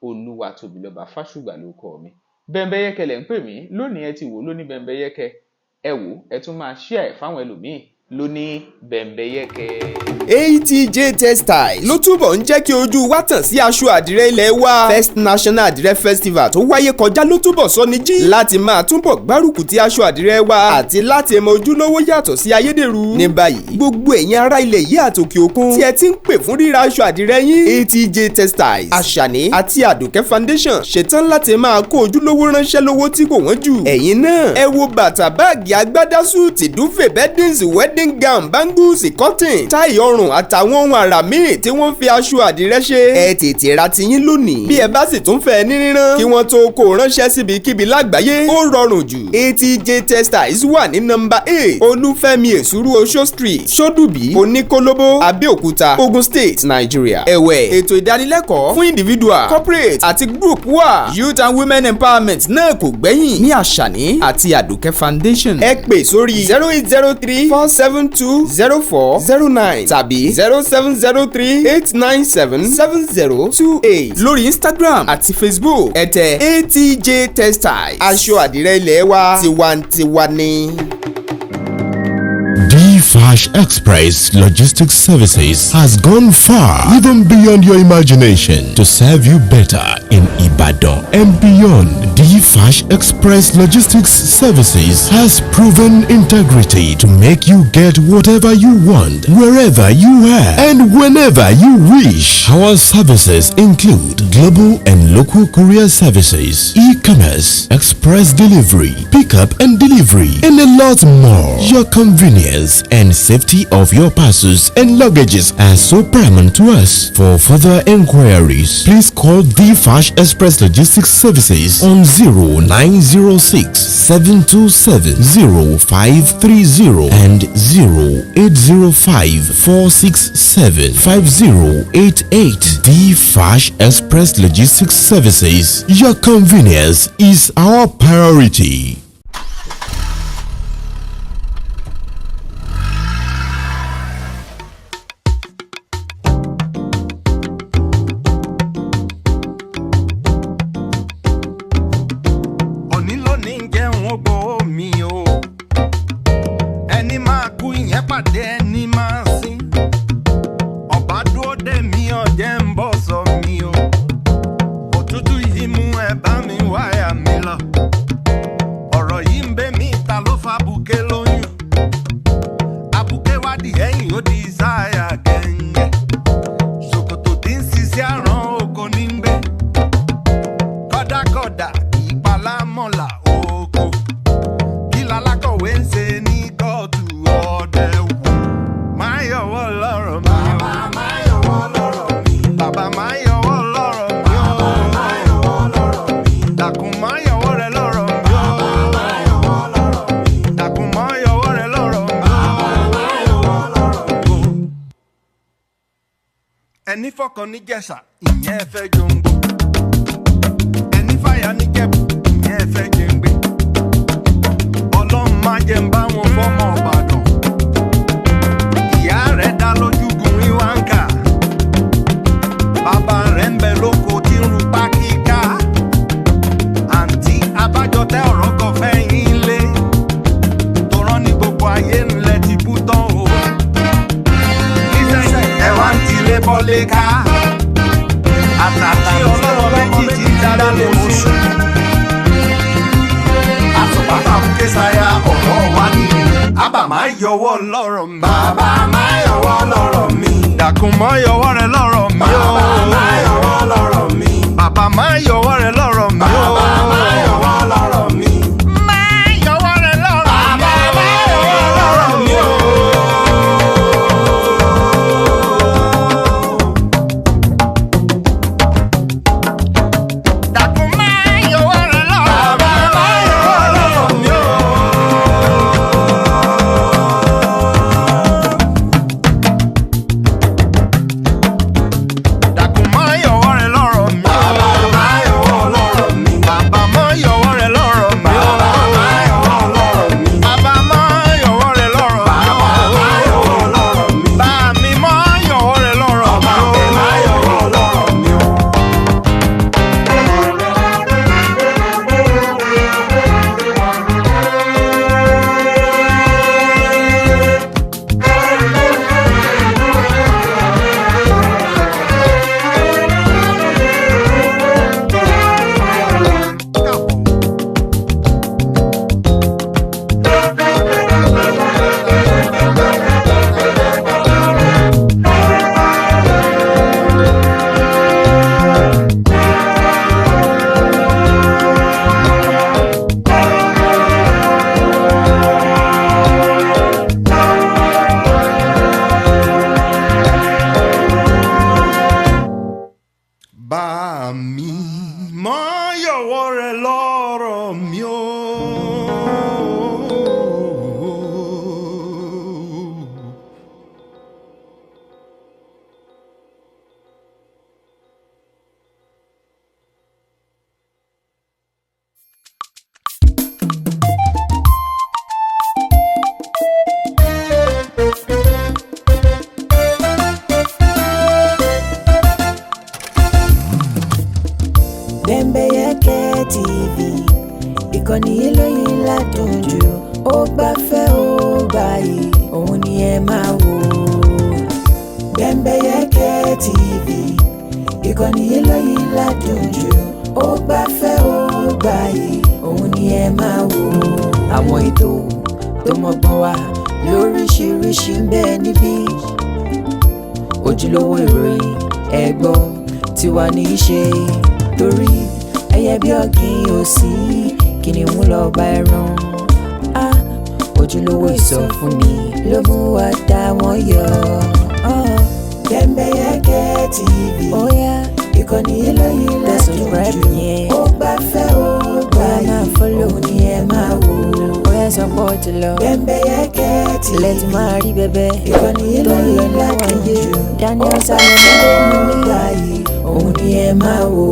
Olúwatóbilọ́ba Fásùgbà lórúkọ mi. Bẹ́mbẹ́yẹ́kẹ́ lẹ̀ ń pè mí lónìí. Ẹ ti wò lóní Bẹ́mbẹ́yẹ́kẹ́, ẹ wò, ẹ tún máa share ẹ̀ fáwọn ẹlòmíín lóní Bẹ́mbẹ́yẹ́kẹ́. ATJ Textiles ló túbọ̀ ń jẹ́ kí ojú wa tàn sí aṣọ àdìrẹ ilẹ̀ wa. First National Àdìrẹ Festival tó wáyé kọjá ló túbọ̀ sọ ní jí láti máa túbọ̀ gbárùkù ti aṣọ àdìrẹ wa àti láti mọ ojúlówó yàtọ̀ sí ayédèrú. Ní báyìí, gbogbo ẹ̀yin ará ilẹ̀ yìí àtòkè òkun tí ẹ ti ń pè fún ríra aṣọ àdìrẹ yín, ATJ Textiles, Àṣàní àti Àdùkẹ́ Foundation ṣetán láti máa kó ojúlówó ránṣẹ́ lówó tí kò wọ́n jù. Ẹ̀yin náà ẹ wo bàtà, báàgì, agbádá, súùtì, duvet, beddings, wedding gown, bangles, cotton, táì ọrùn àtàwọn ohun àrà míì tí wọ́n fi aṣọ àdìrẹ ṣe. Ẹ tètè ra tiyín lónìí. Bí ẹ bá sì tún fẹ́ ní rírán kí wọ́n tó kó ránṣẹ́ síbikíbi lágbàáyé, ó rọrùn jù. ATJ Textiles wà ní nọ́mbà 8 Olúfẹ́mi Èsúrú Oṣó Street, Ṣódùbí, Oníkólóbó, Abẹ́òkúta, Ogun State, Nigeria. Ẹ̀wẹ̀, ètò ìdánilẹ́kọ̀ọ́ fún individual, corporate àti group wà. Youth and women empowerment náà kò gbẹ́yìn ní Àṣàní àti Àdùkẹ́ Foundation. Ẹ pè sórí 08034720409 tàbí 07038977028. Lórí Instagram àti Facebook, ẹ tẹ ATJ Textiles. Aṣọ àdìrẹ ilé wa, tiwantiwa ni. D-Fash Express Logistics Services has gone far, even beyond your imagination, to serve you better in Ibadan and beyond. D-Fash Express Logistics Services has proven integrity to make you get whatever you want, wherever you are, and whenever you wish. Our services include global and local courier services, e-commerce, express delivery, pickup and delivery, and a lot more. Your convenience and safety of your parcels and luggages are so paramount to us. For further inquiries, please call the Fash Express Logistics Services on 0906 727 0530 and 0805 467 5088. The Fash Express Logistics Services. Your convenience is our priority. Òní lónìí ń jẹun ó gbowó mi o, ẹni máa kú ìyẹn pàdé ẹni máa sin. Ọba dúró dé mi, ọ̀jẹ̀ ń bọ̀ sọ mi o. Òtútù yìí mú, ẹ bá mi wáyà mi lọ. Ọ̀rọ̀ yìí ń bẹ mí, ta ló fa buké lóyún? Abuké wádìí ẹ̀yìn, ó di sáyà gẹ̀ǹgẹ̀. Ṣòkòtò tí ń ṣiṣẹ́ àrán oko ní ń gbé. Kọ́dákọ̀dà ìpalámọ̀là oko, kí lalákọ̀wé ń ṣe ní kóòtù? Ẹni fọkàn níjẹ̀ṣà, ìyẹn fẹ́ jòǹgbò. Ẹni fàyà níjẹ̀bù, ìyẹn fẹ́ jẹ̀ǹgbẹ̀. Ọlọ́run má jẹ́ ń bá wọn fọ́mọ Ìbàdàn. Ìyá rẹ̀ dá lójúgun ìwáǹkà. Bàbá rẹ̀ ń bẹ lóko tí ń ru pákíká. Àǹtí abájọtẹ ọ̀rọ̀ kan fẹ́ yín lé. Tòrán ní gbogbo ayé ńlẹ̀ ti bú tán o. Nísẹ̀sẹ̀ ẹ wá ń tilé bọ́lé ká. Àtàtì ọlọ́wọ́ méjì ti ń dáná lé oṣù. Àtùpàtà ń ké sáyà ọ̀rọ̀ wa ni. Àbà máa yọwọ́ lọ́rọ̀ mi. Bàbá máa yọwọ́ lọ́rọ̀ mi. Dàkún mọ́ yọwọ́ rẹ lọ́rọ̀ mi o. Bàbá máa yọwọ́ lọ́rọ̀ mi. Bàbá máa yọwọ́ rẹ lọ́rọ̀ mi o. Bàbá máa yọwọ́ lọ́rọ̀ mi. Máa yọwọ́ rẹ lọ́rọ̀ mi. Bàbá máa yọwọ́ lọ́rọ̀ mi o. Dàkún máa yọwọ́ rẹ lọ́rọ̀ mi. Bàbá máa yọwọ́ lọ́rọ̀ mi o. Dàkún máa yọwọ́ rẹ lọ́rọ̀ mi. Bàbá máa yọwọ́ lọ́rọ̀ mi. Bàbá máa yọwọ́ rẹ lọ́rọ̀ mi. Bàbá máa yọwọ́ lọ́rọ̀ mi. Bàbá máa yọwọ́ rẹ lọ́rọ̀ mi. Bàbá máa yọwọ́ lọ́rọ̀ mi. Bá mi máa yọwọ́ rẹ lọ́rọ̀ mi. Ọba mi máa yọwọ́ lọ́rọ̀ mi o. Bá mi mọ́ yọ̀wọ́ rẹ lọ́rọ̀ mi o. Bembeyeke TV, ìkànnì eléyìí ládùn jù. Ó gbafẹ́, ó gbayì, òun ni ẹ máa wò. Bembeyeke TV, ìkànnì eléyìí ládùn jù. Ó gbafẹ́, ó gbayì, òun ni ẹ máa wò. Àwọn ètò tó mọ́gbọ́n wá lóríṣiríṣi ń bẹ níbí. Ojúlówó ìròyìn ẹ̀gbọ́ tiwa ní í ṣe, torí ẹyẹ bí ọ̀gìn ò sí, kìnìún lọ bá ẹran. Á ojúlówó ìsọfúnni ló mú wa dá wọn yọ. Bembeyeke TV, óyá, ìkànnì eléyìí ládùn jù. Ó gbafẹ́, ó gbayì, òun ni ẹ máa wò. Óyá, sọ pé ó ti lọ. Bembeyeke TV, lẹ́tí máa rí bẹ́bẹ́ ìkànnì eléyìí ládùn jù. Daniel Salomon ló mú mi gbàyè, òun ni ẹ máa wò.